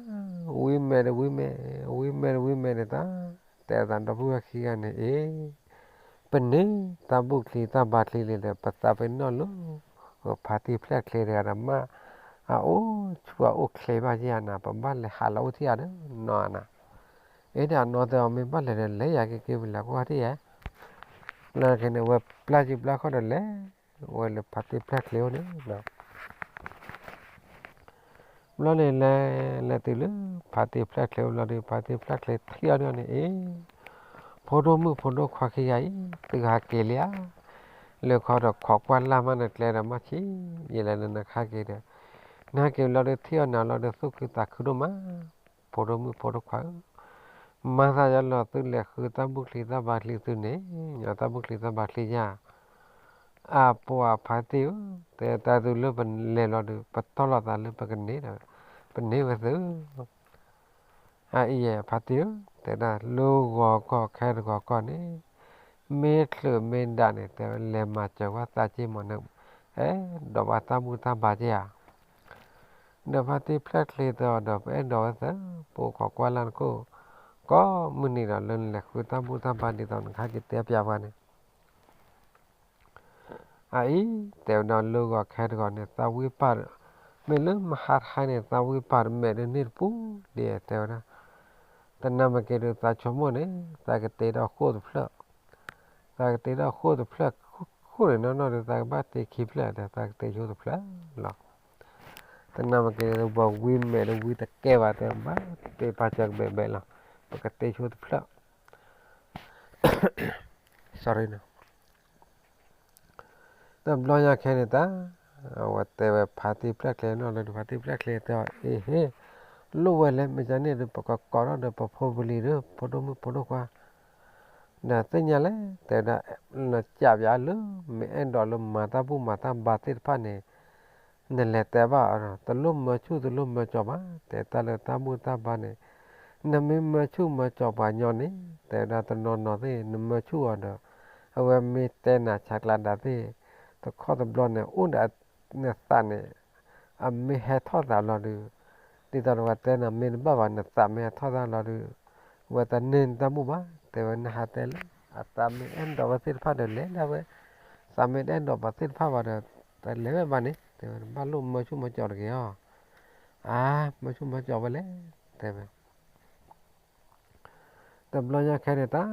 ဝံမဲာ်ဒီးဝံမဲာ်, ဝံမဲာ်ဒီးဝံမဲာ်န့ၣ်တၢ်, တဲသးဒီပုၢ်ဝဲၢ်ခံဂၤန့ၣ် အ့ ပန့ၢ်တၢ်ဘူၣ်ချံတၢ်ဘါချံလံဒီး ပသးပ့ၤနီၣ်လၢ ဖါတံၢ်ဖျဲၣ်ချ့တဂၤဒီးမး, အအိၣ်ဆူၣ်အအိၣ်ချ့ဘၣ်ယဲၢ်နၤ, ပဘၣ်လဲၤဟးလီၤအိၣ်ထံၣ်အီၤဒီးနီၤနၤ, အ့ဒီးအနီၢ်တဲအီၤ မ့ၢ်ဘၣ်လဲၤဒီးလဲၤယၤက့ၤက့ၤ ပလဲၤကွၢ်ထံၣ်ယဲၢ်, လၢခဲန့ၣ် ဝဲပျၢ်ယံၤပျၢ်ခီၣ်ဒီးလဲၤ, ဝဲလၢဖါတံၢ်ဖျဲၣ်ချ့အိၣ်န့ၣ် ဘျီန့ၣ်လဲၤ လဲၤတုၤလၢဖါတံၢ်ဖျၢၣ်ချ့ဘျီဒီး ဖါတံၢ်ဖျၢၣ်ချ့ထံၣ်အီၤဒ်န့ၣ် အ့ ဖိဒိၣ်မုၣ်ဖိဒိၣ်ခွါခံဂၤအံၤ သုဟးက့ၤလံဧါ, လၢခီဒီးခိးကွၢ်လၢ်မး နကျဲဒီးမးဆံး ယလဲၤလၢနခါက့ၤဒီး နဟးက့ၤဘျီဒီးထံၣ်အီၤနၤလီၤဒီးသူၣ်ခုသးခုဒိၣ်မး, ဖိဒိၣ်မုၣ်ဖိဒိၣ်ခွါဧၢ, မၤသးယလီၤသုလဲၤဃုတၢ်ဘူၣ်ချံတၢ်ဘါချံသုန့ၣ်, ညီတၢ်ဘူၣ်ချံတၢ်ဘါချံယၤ အပှၤဖါတံၢ်ဧၢ, တဲတၢ်သုလၢပလဲၤလီၤဒီး ပတီၢ်လိာ်သးလၢပကန့ၢ်ဒီး ပန့ၢ်ဝဲသု, အအံၤယဲဖါတံၢ်ဧၢ, တဲဒၣ်လၢဂီၤကီၢ်ခဲတဂီၤကီၢ်န့ၣ် မ့ၢ်ချုးမ့ၢ်ဒၣ်န့ၣ် တဲဝဲလဲၤမၤစၢၤဝဲသးက့မးန့ၣ်, အဲၣ်ဒိးဘၣ်တၢ်ဘူၣ်တၢ်ဘါက့ဧါ ဒီးဖါတံၢ်ဖျၢၣ်ချ့တဲအီၤဒီး ပအဲၣ်ဒိးဝဲသၢ ပအိၣ်ခိးကွၢ်လၢ်နခိၣ် ကိးမုၢ်နံၤဒီး လၢနလဲၤဃုတၢ်ဘူၣ်တၢ်ဘါဒ်သိးနခါက့ၤတဲပျးပှၤန့ၣ်, အအံၤ တဲဝဲဒၣ်လၢဂီၤခဲတဂီၤန့ၣ် သးဝံၣ်ပာ်, မ့ၢ်လၢမဟါတခါန့ၣ် သးဝံၣ်ပာ်တမဲာ်ဒ်န့ၣ်တပူၤဒ်တဲဝဲဒၣ်, တနၤမ့ၢ်က့ၤဒီးသးဆိကမိၣ်န့ၣ် သးကတ့ထီၣ်ဃိၣ်တဖျၢၣ်, သးကတ့ထီၣ်ဃိၣ်တဖျၢၣ်ဃိၣ်န့ၣ် နီၢ်နီၢ်ဒီး သးကဘၣ်တ့ခံဖျၢၣ်ဒီး သးကတ့ဆိတဖျၢၣ်လီၤ. တနၤမ့ၢ်က့ၤဒီး ပှၤဝံမ့ၢ်ဒီးဝံတကဲဘၣ် တဲဘၣ်တ့ပာ်စၢၤကဘဲးဘဲးလီၤ, ပကတ့ဆိတဖျၢၣ် sorry တဘျီညါခဲန့ၣ်တၢ်, အဝဲတဲဝဲဖါတံၢ်ဖျၢၣ်ချ့နီၢ်လၢ ဖါတံၢ်ဖျၢၣ်ချ့တဲအီၤ အ့ဟ့, လိၣ်ဝဲလဲၣ် မ့ၢ်ကန့ၣ်ဒီး ပကကိးထီၣ်ဒီးပဖိပလံၤဒီး ဖိဒိၣ်မုၣ်ဖိဒိၣ်ခွါ ဒီးသ့ၣ်ညါလဲၣ် တဲဝဲဒၣ်, နကးပၠးလၢ မ့ၢ်အဲၣ်ဒိးလၢမၤတၢ်ဘူၣ်မၤတၢ်ဘါသ့ၣ်တဖၣ်န့ၣ်, နလဲၤတဲဘၣ်အီၤ, တလိၣ်မၢဆူၣ်တလိၣ်မၢကၠီၤဘၣ်, တဲတၢ်လၢတၢ်ဘူၣ်တၢ်ဘါန့ၣ်, နမ့ၢ်မၢဆူၣ်မၢကၠီၤပှၤညီန့ၣ် တဲဝဲဒၣ်တနီၤနီၤသ့ၣ် နမၢဆူၣ်အီၤဒီး, အဝဲမ့ၢ်တဲနၤဆးကျးဒၣ်သ့ၣ်, တခီတဘျီန့ၣ် အိၣ်ဒီးနသးန့ၣ် အမ့ၢ်ဟဲထီၣ်သးလီၤဒီး, ဒ်သိးဒီးပှၤတဲနၤမ့ၢ်တဘၣ်ဘၣ် နသးမ့ၢ်ဟဲထီၣ်သးလီၤဒီး, ဝဲတန့ၢ်နတၢ်ဘူၣ်ဘၣ်, တဲဝဲနဟးတဲလၢ အသးမ့ၢ်အဲၣ်ဒိးဝဲသ့ၣ်တဖၣ်ဒီးလဲၤဒၣ်ဝဲ, သးမ့ၢ်တအဲၣ်ဒိးပှၤသ့ၣ်တဖၣ်ဘၣ်ဒီး, တလဲၤဝဲဘၣ်န့ၣ် တဲဝဲတဘၣ်လိၣ်မၢဆူၣ်မၢကၠီၤတဂ့ၤအီၤ, အါ, မၢဆူၣ်မၢကၠီၤဝဲလဲၣ်, တဲဝဲ တဘျီညါခဲန့ၣ်တၢ်,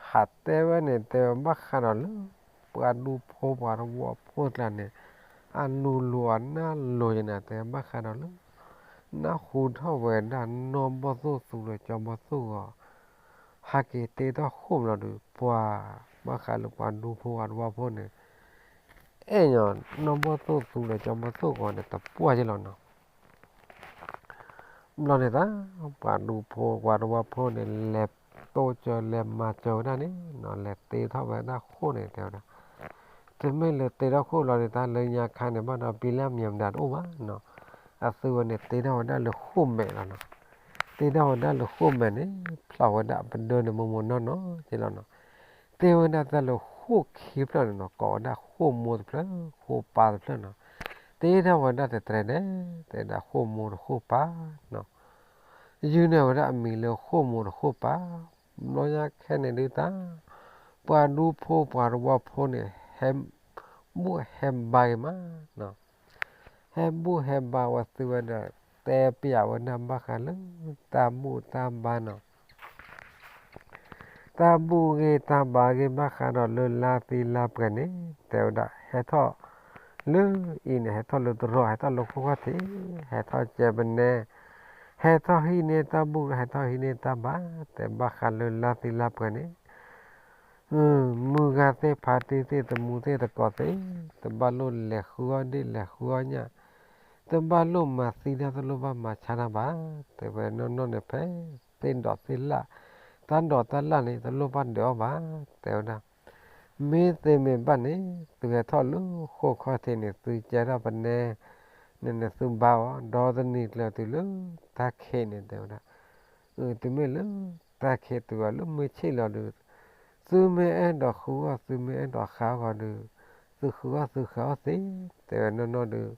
ဟးတဲဝဲန့ၣ် တဲဝဲဘၣ်ဃးဒီးလၢ ပှၤဒူဖိပှၤတဝီဖိကျါန့ၣ်, အနူလိၤအနၢ်လိၤယဲန့ၣ် တဲဘၣ်ဃးဒီးလၢ နၢ်ဟူထီၣ်ဝဲဒၣ်နီၢ်ဘီၣ်သိၣ်သူဒီးကၠီဘီၣ်သိၣ်ဂီၤ, ဟဲက့ၤတ့ထီၣ်ဃိၣ်မးလီၤဒီး ပှၤ, ဘၣ်ဃးလၢပှၤဒူဖိပှၤတဝီဖိန့ၣ်, အဲၣ်ညီ နီၢ်ဘီၣ်သိၣ်သူဒီးကၠီဘီၣ်သိၣ်ဂီၤန့ၣ် တပှၢ်ယဲလီၤနီၤ ဘျီန့ၣ်တၢ်, ပှၤဒူဖိပှၤတဝီဖိန့ၣ် လဲၤတိစၢၤလဲၤမၤစၢၤဝဲဒၣ်န့ၣ်နီၤ လဲၤတ့ထီၣ်ဝဲဒၣ်ဃိၣ်န့ၣ် တဲဝဲဒၣ်, တမ့ၢ်လၢတ့ထီၣ်ဃိၣ်လီၤန့ၣ် တၢ်လၢညါခါန့ၣ် ဘၣ်ဒီးပံလၢအမံၤမတၤတအိၣ်ဘၣ်နီၤ, အသုဝဲန့ၣ် တ့ထီၣ်ဝဲဒၣ်လၢဃိၣ်မဲာ်လီၤနီၤ, တ့ထီၣ်ဝဲဒၣ်လၢဃိၣ်မဲာ်န့ၣ် ဖျီၣ်ဝဲဒၣ်ပဒၢန့ၣ်မိၢ်မိၢ်နီၢ်နီၢ်က့လီၤနီၤ, တ့ဝဲဒၣ်တၢ်လၢဃိၣ်ခံဖျၢၣ်န့ၣ်နီၤ ကိးဝဲဒၣ်ဃိၣ်မိၢ်တဖျၢၣ် ဃိၣ်ပၢ်တဖျၢၣ်နီၤ, တ့ထီၣ်ဝဲဒၣ်တတြဲၤဒဲး တဲဒၣ်ဃိၣ်မိၢ်ဒီးဃိၣ်ပၢ်နီၤ, ယုၢ်န့ၢ်ဝဲဒၣ်အမံၤလၢဃိၣ်မိၢ်ဒီးဃိၣ်ပၢ်, ဘျီညါခဲန့ၣ်ဒုးတၢ်, ပှၤဒူဖိပှၤတဝီဖိန့ၣ် ဟဲဘူၣ်ဟဲဘါဂ့ၤမးနီၤ, ဟဲဘူၣ်ဟဲဘါဝဲသုဝဲဒီး တဲပျးဝဲဒၣ်ဘၣ်ဃးလၢ တၢ်ဘူၣ်တၢ်ဘါနီၤ တၢ်ဘူၣ်ဂ့ၤတၢ်ဘါဂ့ၤဘၣ်ဃးဒီးလၢလါသံလါပှဲၤန့ၣ် တဲဝဲဒၣ် ဟဲထီၣ်လၢအံၤန့ၣ် ဟဲထီၣ်လၢတရီး ဟဲထီၣ်လၢခိၣ်ခီၣ်ထံး ဟဲထီၣ်ကဲပနဲ ဟဲထီၣ်ဟံးန့ၢ်တၢ်ဘူၣ် ဟဲထီၣ်ဟံးန့ၢ်တၢ်ဘါ တဲဘၣ်ဃးလၢလါသံလါပှဲၤန့ၣ် မုၢ်ဂၤသ့ၣ်ဖါတံၢ်သ့ၣ်သမူသ့ၣ်သကိးသ့ၣ် တဘၣ်လိၣ်လဲၤဃုအီၣ်ဒ့ၣ်လဲၤဃုအီၣ်ညၣ် တဘၣ်လိၣ်မၤသံတၢ်တလိၣ်ဘၣ်မၤဆါတၢ်ဘၣ် တဲဝဲနီၢ်နီၢ်န့ၣ်ဖဲ သ့ၣ်ဒိးသ့ၣ်လၣ် တၢ်ဒိးတၢ်လၣ်န့ၣ် တလိၣ်ဘၣ်ဒုးအီၣ်ဘၣ် တဲဝဲဒၣ် မ့ၢ်သ့မ့ၢ်ဘၣ်န့ၣ် သုဟဲထီၣ်လၢဃိၣ်ခီၣ်ထံးန့ၣ် သုကဲထီၣ်ပနဲ န့ၣ်န့ၣ်သုဘါအီၤ ဒီးတနံၤကျၢၤတုၤလၢတၢ်ခံးန့ၣ် တဲဝဲဒၣ် အၢ တုၤမ့ၢ်လၢတၢ်ခံးတုၤအီၤလၢမုၢ်ဆ့ၣ်လီၤဒုး သုမ့ၢ်အဲၣ်ဒိးဃုအီၣ် သုမ့ၢ်အဲၣ်ဒိးဃုအီၣ်ဃီဒုး သုဃုအီၣ်သုဃုအီၣ်သ့ တဲဝဲနီၢ်နီၢ်ဒုး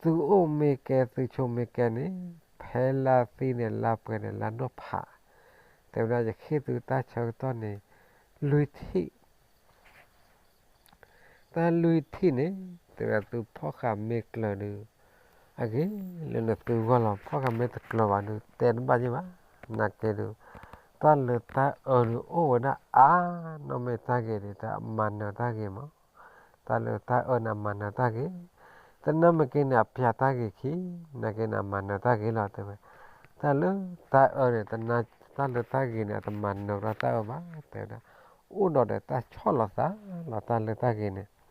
သုအိၣ်မ့ၢ်ကဲ သုဆိးမ့ၢ်ကဲန့ၣ် ဖဲလါသံန့ၣ် လါပှဲၤန့ၣ် လါနီၢ်ဖး တဲဝဲဒၣ် ယဃ့ၢ်သုတၢ်ဆၢကတီၢ်န့ၣ် လွံၢ်ထံၣ် တၢ်လွံၢ်ထံၣ်န့ၣ် တဲဝဲဒၣ်သုဖီၣ်ဃာ်မ့ၢ်ကျၢၤဒုး အဂ့ၤလၢနသုဂီၢ်လီၤ ဖီၣ်ဃာ်မ့ၢ်တကျၢၤဘၣ်ဒုး တဲတဘၣ်ယဲၢ်ဘၣ် နာ်က့ဒုး တၢ်လၢတၢ်အၢဒုးအိၣ်ဝဲဒၣ်အါ နီၢ်မ့ၢ်တၢ်ဂ့ၤဒုး တၢ်မၤနၢၤတၢ်ဂ့ၤမး တၢ်လၢတၢ်အၢန့ၣ် အမၤနၢၤတၢ်ဂ့ၤ တနၢ်မ့ၢ်က့န့ၣ် အပျၢ်တၢ်ဂ့ၤခံ, နာ်က့န့ၣ် အမၤနၢၤတၢ်ဂ့ၤလီၤ တဲဝဲ. တၢ်လၢတၢ်အၢန့ၣ် တနၢ်တၢ်လၢတၢ်ဂ့ၤန့ၣ် အတမၤနၢၤဒီးတၢ်အၢဘၣ် တဲဝဲဒၣ်. အိၣ်ဒီးဒီးတၢ်ဆီၣ်လီၤသးလီၤ တၢ်လၢတၢ်ဂ့ၤန့ၣ် အံၤန့ၣ် တဲ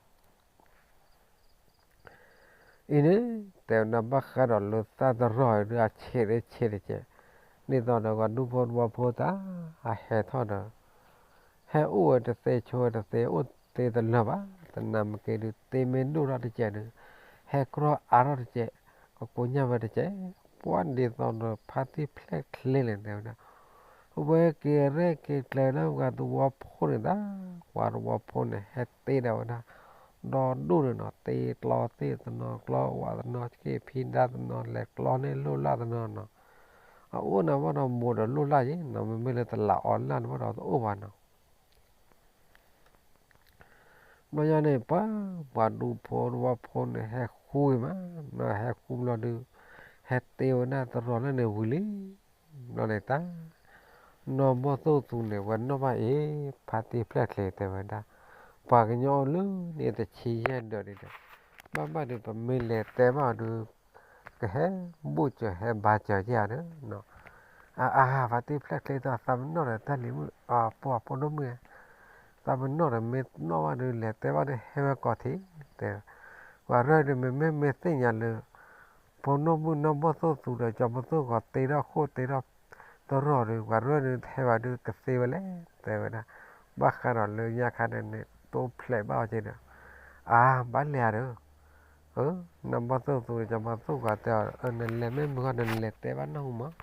ဝဲဒၣ် ဘၣ်ဃးဒီးလၢသၣ်တရီၢ်အံၤဒုးအဆံးတဆံးတကဲး, ဒ်သိးဒီးပှၤဒူဖိတဝီဖိတၢ် အဟဲထီၣ်ဒီး ဟဲအိၣ်ဝဲတသ့ဆိဝဲတသ့ အိၣ်သ့တလၢာ်ဘၣ်, တနၢ်မ့ၢ်က့ဒုး သ့မ့ၢ်ဒိၣ်ထီၣ်တကဲးဒုး ဟဲကြီအါထီၣ်တကဲး, ကကိညၢ်ဝဲတကဲး, ပှၤဒ်သိးဒီးဖါတံၢ်ဖျဲၣ်ချ့န့ၣ် တဲဝဲဒၣ် အဝဲက့ၤရဲၣ်က့ၤကျဲၤလၢပှၤသဝီဖိန့ၣ်သၢ, ပှၤသဝီဖိန့ၣ် ဟဲတ့ဒီးဝဲဒၣ် ဒီဒိၣ်န့ၣ်နီၤ, တ့ကျီသ့ၣ်တနီၤကျီ, ဝးတနီၤ က့ၤဖံဒါတနီၤ လဲၤကျီန့ၢ်လိၣ်လၢ်တနီၤနီၤ, အအိၣ်န့ၣ်ဘၣ်ဒီးမိၢ်ဒီးလိၣ်လၢ်ယ့ၣ်နီၤ, မ့မ့ၢ်လၢတလးအီလၢ်န့ၣ်ဘၣ်ဒီးတအိၣ်ဘၣ်နီၤ. ဘျီညါန့ၣ် ပှၤ ပှၤဒူဖိတဝီဖိန့ၣ် ဟဲဃူဂ့ၤမး, ဘျီဟဲဃူဘျီဒုး ဟဲတ့ဝဲဒၣ်တရီၢ်လၢန့ၣ်ဝံၤလံ. ဘျီန့ၣ်တၢ် နီၢ်ဘီၣ်သိၣ်သူန့ၣ် ဝဲနီၣ်ဘၣ်အ့ၣ် ဖါတံၢ်ဖျဲၣ်ချ့ တဲဝဲဒၣ်, ပှၤကညီအိၣ်လၢန့ၣ်တဆံယဲၢ်ဒၢးဒံးဒီး ဘၣ်ဘၣ်ဒုး ပမ့ၢ်လဲၤတဲဘၣ်အီၤဒုး ကဟဲဘူၣ်စၢၤဟဲဘါစၢၤယဲၢ်ဧါဒီး အါ ဖါတံၢ်ဖျဲၣ်ချ့ တဲ သးပနီၣ်ဒီးတၢ်လံၤမုၣ် အဖိ အဖိဒိၣ်မုၣ်ဧၢ, သးပနီၣ်ဒီး မ့ၢ်နီၣ်ဘၣ်ဒုး လဲၤတဲဘၣ်ဒီး ဟဲဝဲကိးထံး တဲ, ပှၤရၢၢ်ဒုး မ့မ့ၢ်မ့ၢ်သ့ၣ်ညါလၢ ဖိဒိၣ်မုၣ်နီၢ်ဘီၣ်သိၣ်သူဒီး ကၠီၤပီၤသိၣ်ဂီၤ တ့ထီၣ်ဃိၣ်တ့ထီၣ်တရီၢ်ဒီး ပှၤရၢၢ်ဒုး တဟဲဘၣ်ဒုး ကသ့ဝဲလဲၣ် တဲဝဲဒၣ်. ဘၣ်ဃးဒီးလၢညါခါန့ၣ်န့ၣ် တိဖျဲးဘၣ်အီၤက့ၤဒီး အါ ဘၣ်လဲၤဧါဒီး နီၢ်ဘီၣ်သိၣ်သူဒီး ကၠီၤပီၤသိၣ်ဂီၤ တဲအီၤ နလဲၤမ့ၢ်မုၢ်ဂီၢ် နလဲၤတဲဘၣ်နီၢ်ဟူမး,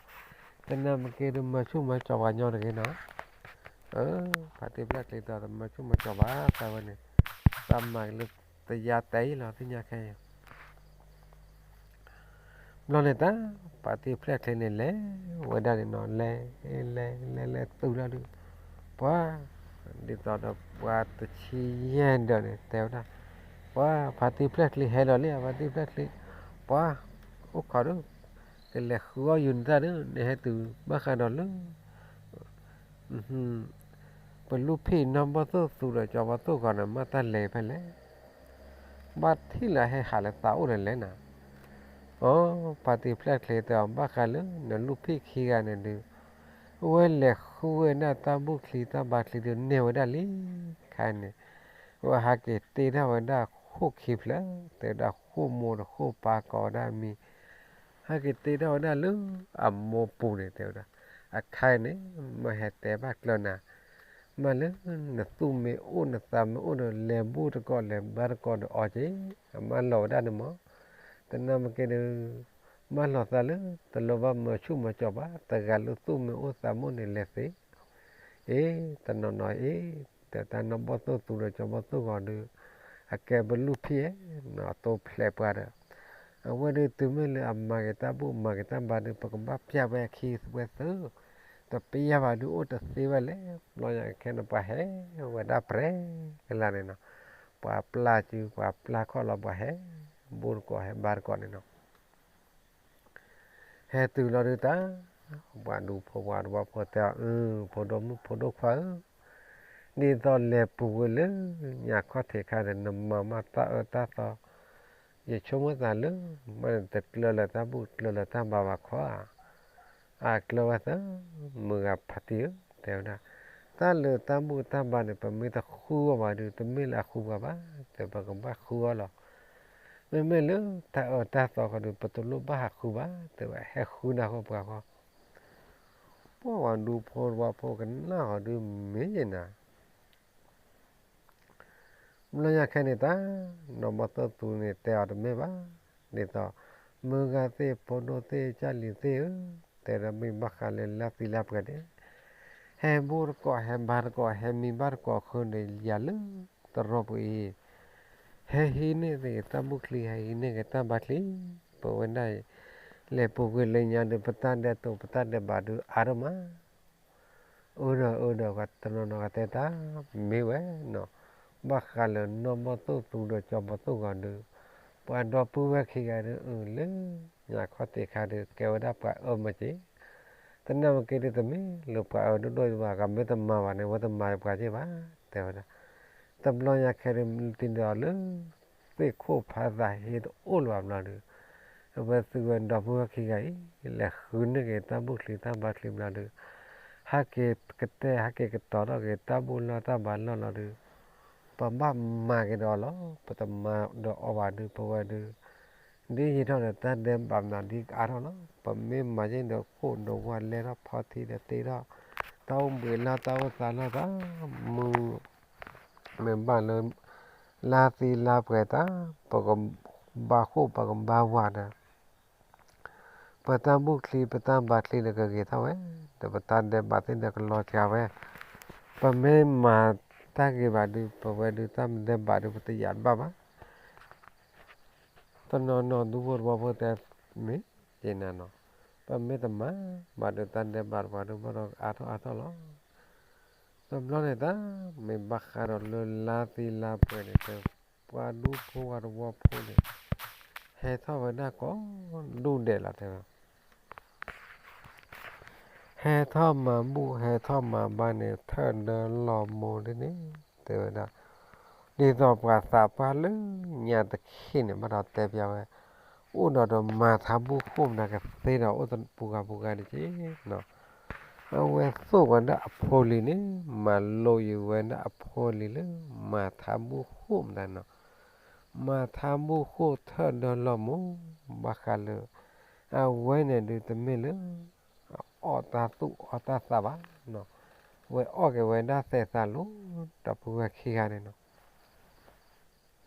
တနၢ်မ့ၢ်က့ဒုး မၤဆူၣ်မၤစီၤပှၤညီတဂ့ၤနီၤ. ဖါတံၢ်ဖျဲၣ်ချ့ တဲ တမၤဆူၣ်မၤစီၤဘၣ် သးဝဲန့ၣ် သးမၤက့ၤလၢတယါတဲအံၤလီၤ သ့ၣ်ညါခဲအံၤ ဘျီန့ၣ်တၢ် ဖါတံၢ်ဖျဲၣ်ချ့န့ၣ် လဲၤဝဲဒၣ်န့ၣ်နီၤ, လဲၤ လဲၤ လဲၤ လဲၤတုၤလီၤဒုး ပှၤ ဒ်သိးဒီးပှၤတဆံယဲၢ်ဒၢးန့ၣ် တဲဝဲဒၣ်, ပှၤ ဖါတံၢ်ဖျဲၣ်ချ့ဟဲလီၤလံ ဖါတံၢ်ဖျဲၣ်ချ့, ပှၤ အိၣ်ခိးဒုး ကလဲၤဃုအီၣ်ယုာ်နတၢ်ဒုး နဟဲတုၤဘၣ်ဃးဒီးလၢ ပလူၢ်ဖံးနီၢ်ဘီၣ်သိၣ်သူဒီး ကၠီၤပီၤသိၣ်ဂီၤန့ၣ် မ့ၢ်တၢ်လဲၤဖဲလဲၣ်, ဘၣ်ထံၣ်လၢဟဲဟးလၢသးအိၣ်န့ၣ်လဲၣ်နၤ. အိ ဖါတံၢ်ဖျဲၣ်ချ့ တဲအီၤ ဘၣ်ဃးလၢနလူၢ်ဖံးခံဂၤန့ၣ်ဒုး ဝဲလဲၤဃုဝဲဒၣ်တၢ်ဘူၣ်ချံတၢ်ဘါချံဒုးန့ၢ်ဝဲဒၣ်လံ ခါန့ၣ် ဝဲဟးက့ၤတ့ထီၣ်ဝဲဒၣ်ဃိၣ်ခံဖျၢၣ် တဲဝဲဒၣ်ဃိၣ်မိၢ်ဒီးဃိၣ်ပၢ်ကိးဝဲဒၣ်မံၤ ဟဲက့ၤတ့ထီၣ်ဝဲဒၣ်လၢအမိၢ်ပူၤန့ၣ် တဲဝဲဒၣ်. အခါအံၤန့ၣ် မ့ၢ်ဟဲတဲဘၣ်ကျၢၤနၤ, မ့ၢ်လၢနသူၣ်မ့ၢ်အိၣ်နသးမ့ၢ်အိၣ်ဒီး လဲၤဘူၣ်တကိးလဲၤဘါတကိးဒီးအီၤက့ၤ, အမၢလီၤဝဲဒၣ်န့ၣ်မး, တနၢ်မ့ၢ်က့ဒီး မၢလီၤသးလၢ တလိၣ်ဘၣ်မၤဆူၣ်မၤစီၤဘၣ်, တဂၤလၢသူၣ်မ့ၢ်အိၣ်သးမ့ၢ်အိၣ်န့ၣ် လဲၤသ့ အ့ တနီၤနီၤအ့ ဒီးတၢ်နီၢ်ဘီၣ်သိၣ်သူဒီးကၠီၤဘီၣ်သိၣ်ဂီၤဒီး အကဲပလူၢ်ဖံးဧါ, အတိဖျဲးပှၤဒီး အဝဲဒုးတုၤမ့ၢ်လၢအမၤက့ၤတၢ်ဘူၣ်မၤက့ၤတၢ်ဘါဒီး ပကဘၣ်ပျၢ်ဝဲအခံဝဲသု, တပျၢ်ဘၣ်ဒုးအိၣ်တသ့ဝဲလဲၣ်, ဘျီညါခဲန့ၣ် ပှၤဟဲဝဲဒၣ်ပြဲကလါန့ၣ်နီၤ, ပှၤပျၢ်စု ပှၤပျၢ်ခီၣ်လီၤ ပှၤဟဲ ဘူၣ်တကိးဟဲဘါတကိးန့ၣ်နီၤ ဟဲတုၤလီၤဒုးတၢ် ပှၤဒူဖိပှၤတဝီဖိတဲအီၤ, အၢ ဖိဒိၣ်မုၣ်ဖိဒိၣ်ခွါဧၢ, ဒ်သိးလဲၤပူၤကွံာ်လၢညါခီၣ်ထံးခါဒီး နမၤမးတၢ်အၢတၢ်သီ, ယဆိကမိၣ်သးလၢ မ့ၢ်နတကျၢၤလၢၤတၢ်ဘူၣ်ကျၢၤလၢၤတၢ်ဘါဘၣ်ခီဧါ, အကျၢၤဝဲသၢ မုၢ်ဂၤဖါတံၢ်ဧၢ တဲဝဲဒၣ်, တၢ်လၢတၢ်ဘူၣ်တၢ်ဘါန့ၣ် ပမ့ၢ်တဃုအီၤဘၣ်ဒုး တမ့ၢ်လၢအဃုပှၤဘၣ်, တဲပကဘၣ်ဃုအီၤလီၤ. မ့မ့ၢ်လၢတၢ်အၢတၢ်သီဃီဒုး ပတလိၣ်ဘၣ်ဟးဃုဘၣ်, တဲဝဲဟဲဃုနၤဃီပှၤဃီ, ပှၤဒူဖိတဝီဖိကနၣ်ဃီဒုးမ့ၢ်ယဲနၤ ဘျီညါခဲန့ၣ်တၢ် နီၢ်ဘီၣ်သိၣ်သူန့ၣ် တဲအီၤတမ့ၢ်ဘၣ်, ဒ်သိး မုၢ်ဂၤသ့ၣ် ဖိဒိၣ်သ့ၣ် ကၢ်လံၤသ့ၣ်ဧၢ, တဲဒီးမ့ၢ်ဘၣ်ဃးလၢလၢသံလၢပှဲၤန့ၣ်, ဟဲဘူၣ်တကိး ဟဲဘါတကိး ဟဲမံဘါတကိးဃုာ်ဒီးယၤလၢတရီၢ်ပူၤအံၤ, ဟဲဟံးန့ၢ်က့ၤတၢ်ဘူၣ်ချံ ဟဲဟံးန့ၢ်က့ၤတၢ်ဘါချံ, ပဝဲဒၣ်အံၤ လဲၤပူၤကွံာ်လၢညါဒီး ပတၢ်ဒဲးတိာ် ပတၢ်ဒဲးဘးဒုးအါဒိၣ်မး အၢဒီးအၢဒီး တနီၤနီၤကတဲတၢ် မ့ၢ်ဝဲနီၤ, ဘၣ်ဃးလၢနီၢ်ဘီၣ်သိၣ်သူဒီးကၠီၤဘီၣ်သိၣ်ဂီၤဒုး, ပှၤဒီပုၢ်ဝဲၢ်ခံဂၤဒုး အၢ လၢညါခီၣ်ထံးခါဒုး ကဲဝဲဒၣ်ပှၤအၢမးက့ၤ, တနၢ်မ့ၢ်က့ဒုး တမ့ၢ်လၢပှၤအၢဒိၣ်ဒိၣ်ဘၣ်, ကမ့ၢ်တမၤဘၣ်န့ၣ် အဝဲတမၤပှၤက့ၤဘၣ် တဲဝဲဒၣ်. တဘျီညါခဲဒုး တံၤဒီးလၢ သ့ၣ်ခိၣ်ဖးသးဟ့တအိၣ်လၢၤဘၣ်ဘျီဒီး, အဝဲသုဝဲဒီပုၢ်ဝဲၢ်ခံဂၤအံၤ လဲၤဃုန့ၢ်က့ၤတၢ်ဘူၣ်ချံတၢ်ဘါချံဘျီဒီး, ဟဲက့ၤကတဲ ဟဲက့ၤကတီၤထီၣ်က့ၤတၢ်ဘူၣ်လီၢ်တၢ်ဘါလီၢ်လီၤဒီး, ပဘၣ်မၤက့ၤဒီးအီၤလီၤ. ပတမၤဒီးအီၤဘၣ်ဒီး ပဝဲဒီး ဒ်ယံာ်ထီၣ်ဒီးတၢ်ဒဲးဘးမနုၤဒ်ကအါထီၣ်လီၤ. ပမ့ၢ်မၤယဲၢ်ဒီးခိၣ်ဒီးဝါလဲထီၣ်ဖီထံဒီးတ့ထီၣ် တၢ်အိၣ်ဘှံးလီၢ်တၢ်အိၣ်သးလီၢ်သး မုၢ် မ့ၢ်ဘၣ်လၢ လါသံလါပှဲၤတၢ် ပကဘါခိၣ်ပကဘါဝါဒီး ပတၢ်ဘူၣ်ချံပတၢ်ဘါချံဒီးကဂ့ၤထီၣ်ဝဲ, ဒီးပတၢ်ဒဲးဘးသ့ၣ်ဒီးကလီၤစှၤဝဲ, ပမ့ၢ်မၤတၢ်ဂ့ၤဘၣ်ဒီး ပဝဲဒုးတၢ်ဒဲးဘးဒီးပတယာ်တဘၣ်ဘၣ်. တနီၤနီၤဒူဖိသဝီဖိတဲ မ့ၢ်က့ၤနၤနီၤ, ပမ့ၢ်တမၤဘၣ်ဒီးတၢ်ဒဲးဘးတပှၤဒုးဘၣ်ဒီးအါထီၣ်အါထီၣ်လီၤ. တဘျီန့ၣ်တၢ် မ့ၢ်ဘၣ်ဃးဒီးလၢလါသံလါပှဲၤန့ၣ် ပှၤဒူဖိဝဲသဝီဖိန့ၣ် ဟဲထီၣ်ဝဲဒၣ်ကိးဒူၣ်ဒဲးလီၤတဲဝဲ ဟဲထီၣ်မၤဘူၣ်ဟဲထီၣ်မၤဘါန့ၣ် ထၢၣ်ဒၢလီၤမိၢ်ဒ်န့ၣ် တဲဝဲဒၣ်, ဒ်သိးပှၤသးပှၢ်လၢညါတခ့န့ၣ် ဘၣ်ဒီးတဲပျးဝဲ, အိၣ်ဒီးဒီးမၤထါဘူၣ်ဃိၣ်မတၤကသ့ဒီးအိၣ်ပူၤဂၤပူၤဂၤန့ၣ်က့ၤနီၤ, အဝဲသိၣ်ဝဲဒၣ်အဖိလံၤန့ၣ် မၤလိယံၤဝဲဒၣ်အဖိလံၤလၢ မၤထါဘူၣ်ဃိၣ်မတၤနီၤ, မၤထါဘူၣ်ဃိၣ်ထၢၣ်ဒၢလီၤမိၢ်, ဘၣ်ဃးလၢ အဝဲန့ၣ်ဒုးတမ့ၢ်လၢ အီၣ်တၢ်သူၣ်အီၣ်တၢ်သးဘၣ်နီၤ, ဝဲအီၣ်က့ၤဝဲဒၣ်သဲးသးလိၤ ဒီပုၢ်ဝဲၢ်ခံဂၤန့ၣ်နီၤ,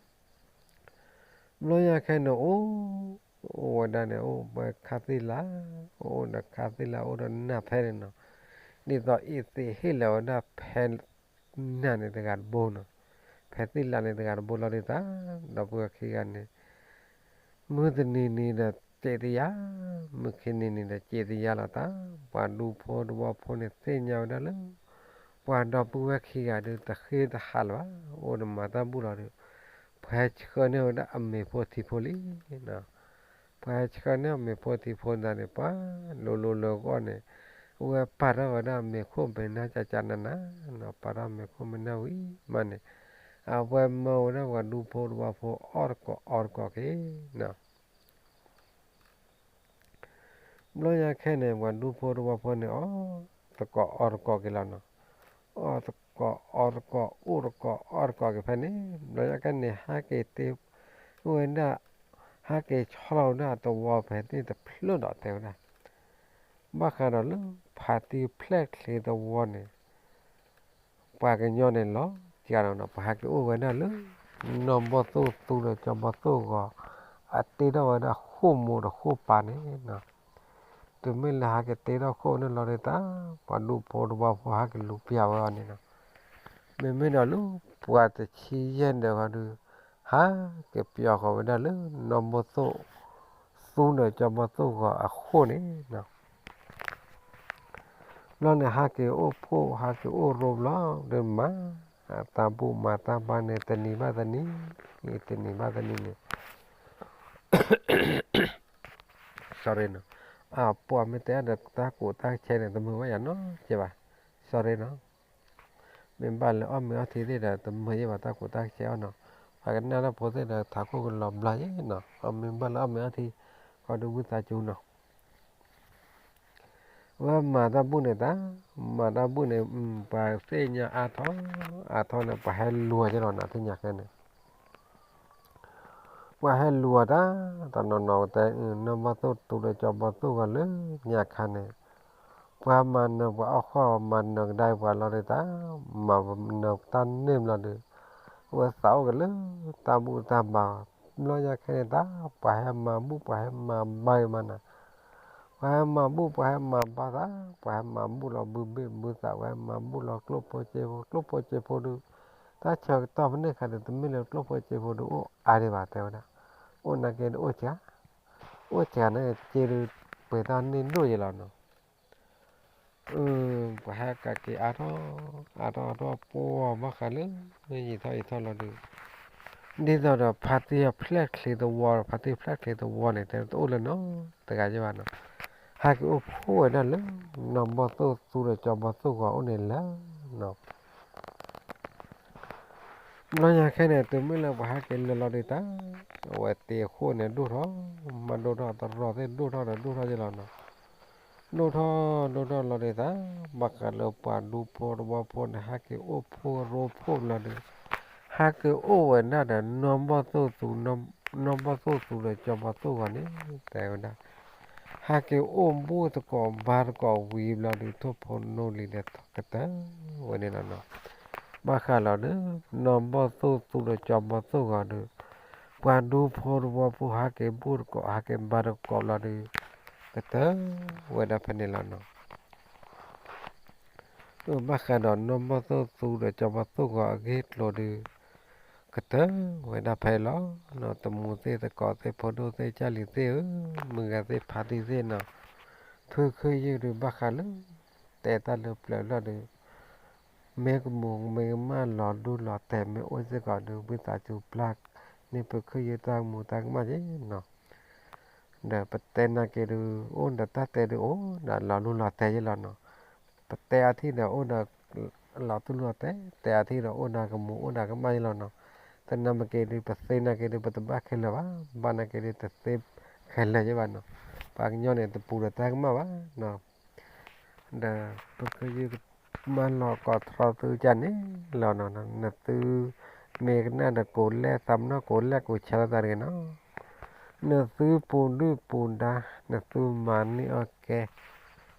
ဘျီညါခဲန့ၣ်အိၣ်, အိၣ်ဝဲဒၣ်န့ၣ် အိၣ်ဝဲခါသ့ၣ်လါ, အိၣ်ဒီးခါသ့ၣ်လါအိၣ်ဒီးနၢ်ဖဲန့ၣ်နီၤ, ဒ်သိးအ့ၣ်သ့းဟ့ၣ်လီၤဝဲဒၣ်ဖဲ နၢ်န့ၣ်တဂၤတဘိနီၤ, ဖဲသ့ၣ်လါန့ၣ်တဂၤတဘိလီၤဒ်သိး, ဒီပုၢ်ဝဲၢ်ခံဂၤန့ၣ် မုၢ်တနံၤနံၤဒီးစံးတယါ, မုၢ်ခံနံၤနံၤဒီးစံးတယါလီၤတၢ်, ပှၤဒူဖိသဝီဖိန့ၣ်သ့ၣ်ညါဝဲဒၣ်လၢ ပှၤဒီပုၢ်ဝဲၢ်ခံဂၤဒုးတဃ့တဟးလၢၤဘၣ်, အိၣ်ဒီးမၤတၢ်ဘူၣ်လီၤဒီး, ပှၤဟဲဆှၢန့ၢ်ဝဲဒၣ်အမ့ၤဖိထံဖိလံ, ပှၤဟဲဆှၢန့ၢ်အမ့ၤဖိထံဖိန့ၣ် ပှၤလိၤလိၤလၢဂီၢ်န့ၣ်, အဝဲပာ်ထီၣ်ဝဲဒၣ်မ့ၤခိၣ်မ့ၤနၢ်ကကနနၤ, ပာ်ထီၣ်မ့ၤခိၣ်မ့ၤနၢ်ဝံၤမးန့ၣ်, အဝဲမၢဝဲဒၣ်ပှၤဒူဖိသဝီဖိအီၣ်တကိးအီတကိးက့ၤ ဘျီညါခဲန့ၣ် ပှၤဒူဖိသဝီဖိန့ၣ် အီၣ်တကိးအီတကိးက့ၤလီၤနီၤ, အီၣ်တကိးအီတကိး အိၣ်တကိးအီတကိးက့ၤဖဲန့ၣ်, ဘျီညါခဲန့ၣ် ဟဲက့ၤတ့ဝဲဒၣ်, ဟဲက့ၤဆီလီၤဝဲဒၣ်သဝီဖဲန့ၣ်တဖျၢၣ်ဒီးတဲဝဲဒၣ်, ဘၣ်ဃးဒီးလၢဖးတံၢ်ဖျဲၣ်ချ့သဝီန့ၣ် ပှၤကညီန့ၣ်လီၤစှၤလီၤနီၤ, ပှၤဟဲက့ၤအိၣ်ဝဲဒၣ်လၢ နီၢ်ဘီၣ်သိၣ်သူဒီးကၠီဘီၣ်သိၣ်ဂီၤ အတ့ထီၣ်ဝဲဒၣ်ဃိၣ်မိၢ်ဒီးဃိၣ်ပၢ်န့ၣ်နီၤ, တုၤမ့ၢ်လၢဟဲက့ၤတ့ထီၣ်ဃိၣ်န့ၣ်လီၤဒ်သိး ပှၤဒူဖိသဝီဖိဟဲက့ၤလူၤပျၢ်ဝဲအီၤန့ၣ်နီၤ, မ့မ့ၢ်ဒီးလၢပှၤတဆံယဲၢ်ဒီးဃီဒုး ဟဲက့ၤပျီဃီၤဝဲဒၣ်လၢ နီၢ်ဘီၣ်သိၣ် သူဒီးကၠီဘီၣ်သိၣ်ဂီၤအဃိၣ်န့ၣ်နီၤ ဘျီန့ၣ် ဟဲက့ၤအိၣ်ဖှိၣ် ဟဲက့ၤအိၣ်ရိဘျီ ဒုးမၤတၢ်ဘူၣ်မၤတၢ်ဘါန့ၣ် တနံၤဘၣ်တနံၤ, တနံၤဘၣ်တနံၤန့ၣ် sorry နီၤ, အပှၤမ့ၢ်တဲအါဒီးတၢ်ကူးတၢ်ဆဲးန့ၣ် တမုာ်ဘၣ်ယၤနီတစဲးဘၣ်, sorry နီၤ, မ့ၢ်ဘၣ်လၢအီၣ်မ့ၤအီထံသ့ၣ်ဒီး တမုာ်ယဲၢ်ဘၣ်တၢ်ကူးတၢ်ဆဲးအီၤနီၤ, ပှၤကနၣ်တၢ်ဖိသ့ၣ်ဒီး ထးခိၣ်ကလီၤဘျါယဲၢ်နီၤ, အမ့ၢ်ဘၣ်လၢအီၣ်မ့ၤအီထံ ဃီဒုးဝံသးစူၤနီၤ ဝဲမၤတၢ်ဘူၣ်န့ၣ်တၢ်, မၤတၢ်ဘူၣ်န့ၣ် ပှၤသ့ၣ်ညါအါထီၣ်, အါထီၣ်န့ၣ် ပှၤဟဲလူၤက့ၤလီၤနၤသ့ၣ်ညါခဲန့ၣ်, ပှၤဟဲလူၤအီၤတၢ်, တနီၤနီၤကတဲ နီၢ်ဘီၣ်သိၣ်သူဒီးကၠီဘီၣ်သိၣ်ဂီၤလၢညါခါန့ၣ်, ပှၤမၤနၢၤပှၤအီၣ်ဃီၣ် မၤနၢၤကဒါပှၤလီၤဒ်တၢ်, မၤနၢၤတၢ်န့ၢ်ဘျီဒီး, အဝဲသးအိၣ်က့ၤလၢတၢ်ဘူၣ်တၢ်ဘါ, ဘျီညါခဲန့ၣ်တၢ်, ပှၤဟဲမၤဘူၣ်ပှၤဟဲမၤဘါက့ၤမးနၤ ပှၤဟဲမၤဘူၣ်ပှၤဟဲမၤဘါသး, ပှၤဟဲမၤဘူၣ်လီၤဘုဘ့ၣ်ဘုသး ပှၤဟဲမၤဘူၣ်လီၤကျိၣ်ဖိစ့ဖိ, ကျိၣ်ဖိစ့ဖိဒုး, တၢ်ဆၢကတီၢ်ဖဲန့ၣ်အခါန့ၣ် တမ့ၢ်လၢကျိၣ်ဖိစ့ဖိဒုးအိၣ်အါဒံးဘၣ်တဲဝဲဒၣ်, အိၣ်နာ်က့ဒုးအိၣ်စှၤ, အိၣ်စှၤန့ၣ်စ့ဒုး ပှဲၤတၢ်န့ၢ်ဒိၣ်ယဲၢ်လီၤနီၤ ပှၤဟဲကးက့ၤအါထီၣ်, အါထီၣ်အါထီၣ်ပှီၢ်ဘၣ်ဃးလၢ ယံာ်ထီၣ်ယံာ်ထီၣ်လီၤဒုး, ဒ်သိးဒီးဖါတံၢ်ဖျဲၣ်ချ့သဝီဒီး ဖါတံၢ်ဖျဲၣ်ချ့သဝီန့ၣ် တဲတအိၣ်လၢနီတဂၤယဲၢ်ဘၣ်နီၤ, ဟဲက့ၤအိၣ်ဖှိၣ်ဝဲဒၣ်လၢ နီၢ်ဘီၣ်သိၣ်သူဒီးကၠီဘီၣ်သိၣ်ဂီၤအိၣ်န့ၣ်လီၤနီၤ ဘျီညါ ဘျီညါခဲန့ၣ် တုၤမ့ၢ်လၢပှၤဟဲက့ၤလၢာ်လီၤဒုးတၢ်, အဝဲသ့ၣ်အဃိန့ၣ်ဒိၣ်ထီၣ်, မၤဒိၣ်ထီၣ် သရိာ်သ့ၣ်ဒိၣ်ထီၣ်ဒီးဒိၣ်ထီၣ်ယဲလီၤနီၤ. ဒိၣ်ထီၣ် ဒိၣ်ထီၣ်လီၤဒုးတၢ်, ဘၣ်ဃးလၢပှၤဒူဖိတဝီဖိန့ၣ် ဟဲက့ၤအိၣ်ဖိရိဖိလီၤဒုး, ဟဲက့ၤအိၣ်ဝဲဒၣ်ဒီးနီၢ်ဘီၣ်သိၣ်သူ, နီၢ်ဘီၣ်သိၣ်သူဒီးကၠီဘီၣ်သိၣ်ဂီၤန့ၣ် တဲဝဲဒၣ် ဟဲက့ၤအိၣ်ဘူၣ်သကိးဘါသကိးဝံၤဘျီဒုး ထိၣ်ဖိနီၣ်လံၤဒီးထီၣ်ကတၢၢ်ဝဲန့ၣ်လီၤနီၤ. ဘၣ်ဃးလီၤဒုး နီၢ်ဘီၣ်သိၣ်သူဒီးကၠီဘီၣ်သိၣ်ဂီၤဒုး, ပှၤဒူဖိတဝီဖိဟဲက့ၤဘူၣ်သကိး ဟဲက့ၤဘါသကိးလီၤဒုး ကတၢၢ်ဝဲဒၣ်ဖဲန့ၣ်လီၤနီၤ. ဘၣ်ဃးဒီးနီၢ်ဘီၣ်သိၣ်သူဒီးကၠီဘီၣ်သိၣ်ဂီၤအဂ့ၢ်အကျိၤဒုး ကတၢၢ်ဝဲဒၣ်ဖဲလီၤ. တမူသ့ၣ် သကိးသ့ၣ် ဖိဒိၣ်သ့ၣ် ကၢ်လံၤသ့ၣ်ဧၢ, မုၢ်ဂၤသ့ၣ် ဖါတံၢ်သ့ၣ်နီၤ, ဖုခ့ယုၢ်ဒုး ဘၣ်ဃးလၢ တဲတၢ်လၢပျၢၤလီၤဒုး မ့ၢ်ကမူးမ့ၢ်ကမၣ် လီၤဒူလီၤတဲာ်မ့ၢ်အိၣ်စ့ၢ်ကီးဒုး ဝံသးစူၤပျၢ်န့ၢ်ဖုခ့ယုၢ်တၢ်ကမူးတၢ်ကမၣ်က့ၤနီၤ. ဒီးပတဲနာ်က့ၤဒုး အိၣ်ဒီးတၢ်တဲဒုးအိၣ်ဒီးလီၤလူလီၤတဲာ်ယဲလီၤနီၤ. ပတဲအထံၣ်ဒီးအိၣ်ဒီးလီၤတူၢ်လီၤတဲာ်, တဲအထံၣ်ဒီးအိၣ်ဒီးကမူးအိၣ်ဒီးကမၣ်ယဲလီၤနီၤ. သနာ်က့ဒုး ပသ့နာ်က့ဒုး ပတဘၣ်ခဲလၢာ်ဘၣ်, ဘၣ်နာ်က့ဒုး တသ့ခဲလၢာ်ယဲဘၣ်နီၤ. ပှၤကညီန့ၣ် တပူၤဒီးတၢ်ကမၣ်ဘၣ်နီၤ. ဒီးပကယုၢ်မၤလီၤကိးထီၣ်သုကၢ်န့ၣ်လီၤနီၤ. နသုမ့ၢ်ကနၣ်ဒီးကိးလဲၣ် သးပနီၣ်ကိးလဲၣ်ကိးဆဲးလိာ်သးတဂ့ၤနီၤ. နသုပူၤဒုၣ်ပူၤဒါ, နသုမၤန့ၢ်အီၣ်ကဲ,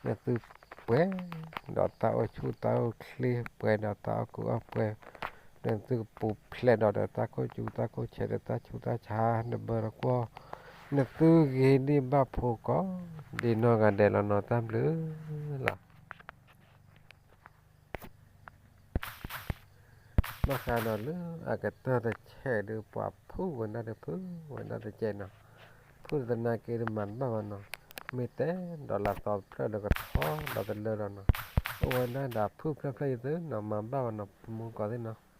နသုပှဲၤဒီးတၢ်အိၣ်ဆူၣ်တၢ်အိၣ်ချ့ ပှဲၤဒီးတၢ်အီၣ်ကူအီၣ်ပှဲၤ, နသုကပူၤဖျဲးဒီးဒီးတၢ်ခိၣ်စူၤတၢ်ခိၣ်ဆဲး ဒီးတၢ်ဆူးတၢ်ဆါ နဘၢတကွီၢ်, နသုဂ့ၤဒံးဘၣ်ဖိကိးဒံးနီၢ်ဂၤဒဲးလီၤနီၤ. တၢ်ဘျုးလီၤ. ဘၣ်ဃးဒီးလၢအကတၢၢ်တဆဲးဒုး ပှၤဖုဝဲဒၣ်ဒီးဖုဝဲဒၣ်တကဲးနီၤ. ဖုသနာ်က့ဒုးမၤတဘၣ်ဘၣ်နီၤ. မ့ၢ်တဲဒီးလၢသီဖျၢၣ်ဒီးကထီဒီးတလၢဒီးနီၤ. အိၣ်ဝဲဒၣ်ဒီးဖုဖျၢၣ်ဖျၢၣ်ယသုနီၤ မၤဘၣ်ဘၣ်နီၤ ပမူကီးသ့ၣ်နီၤ.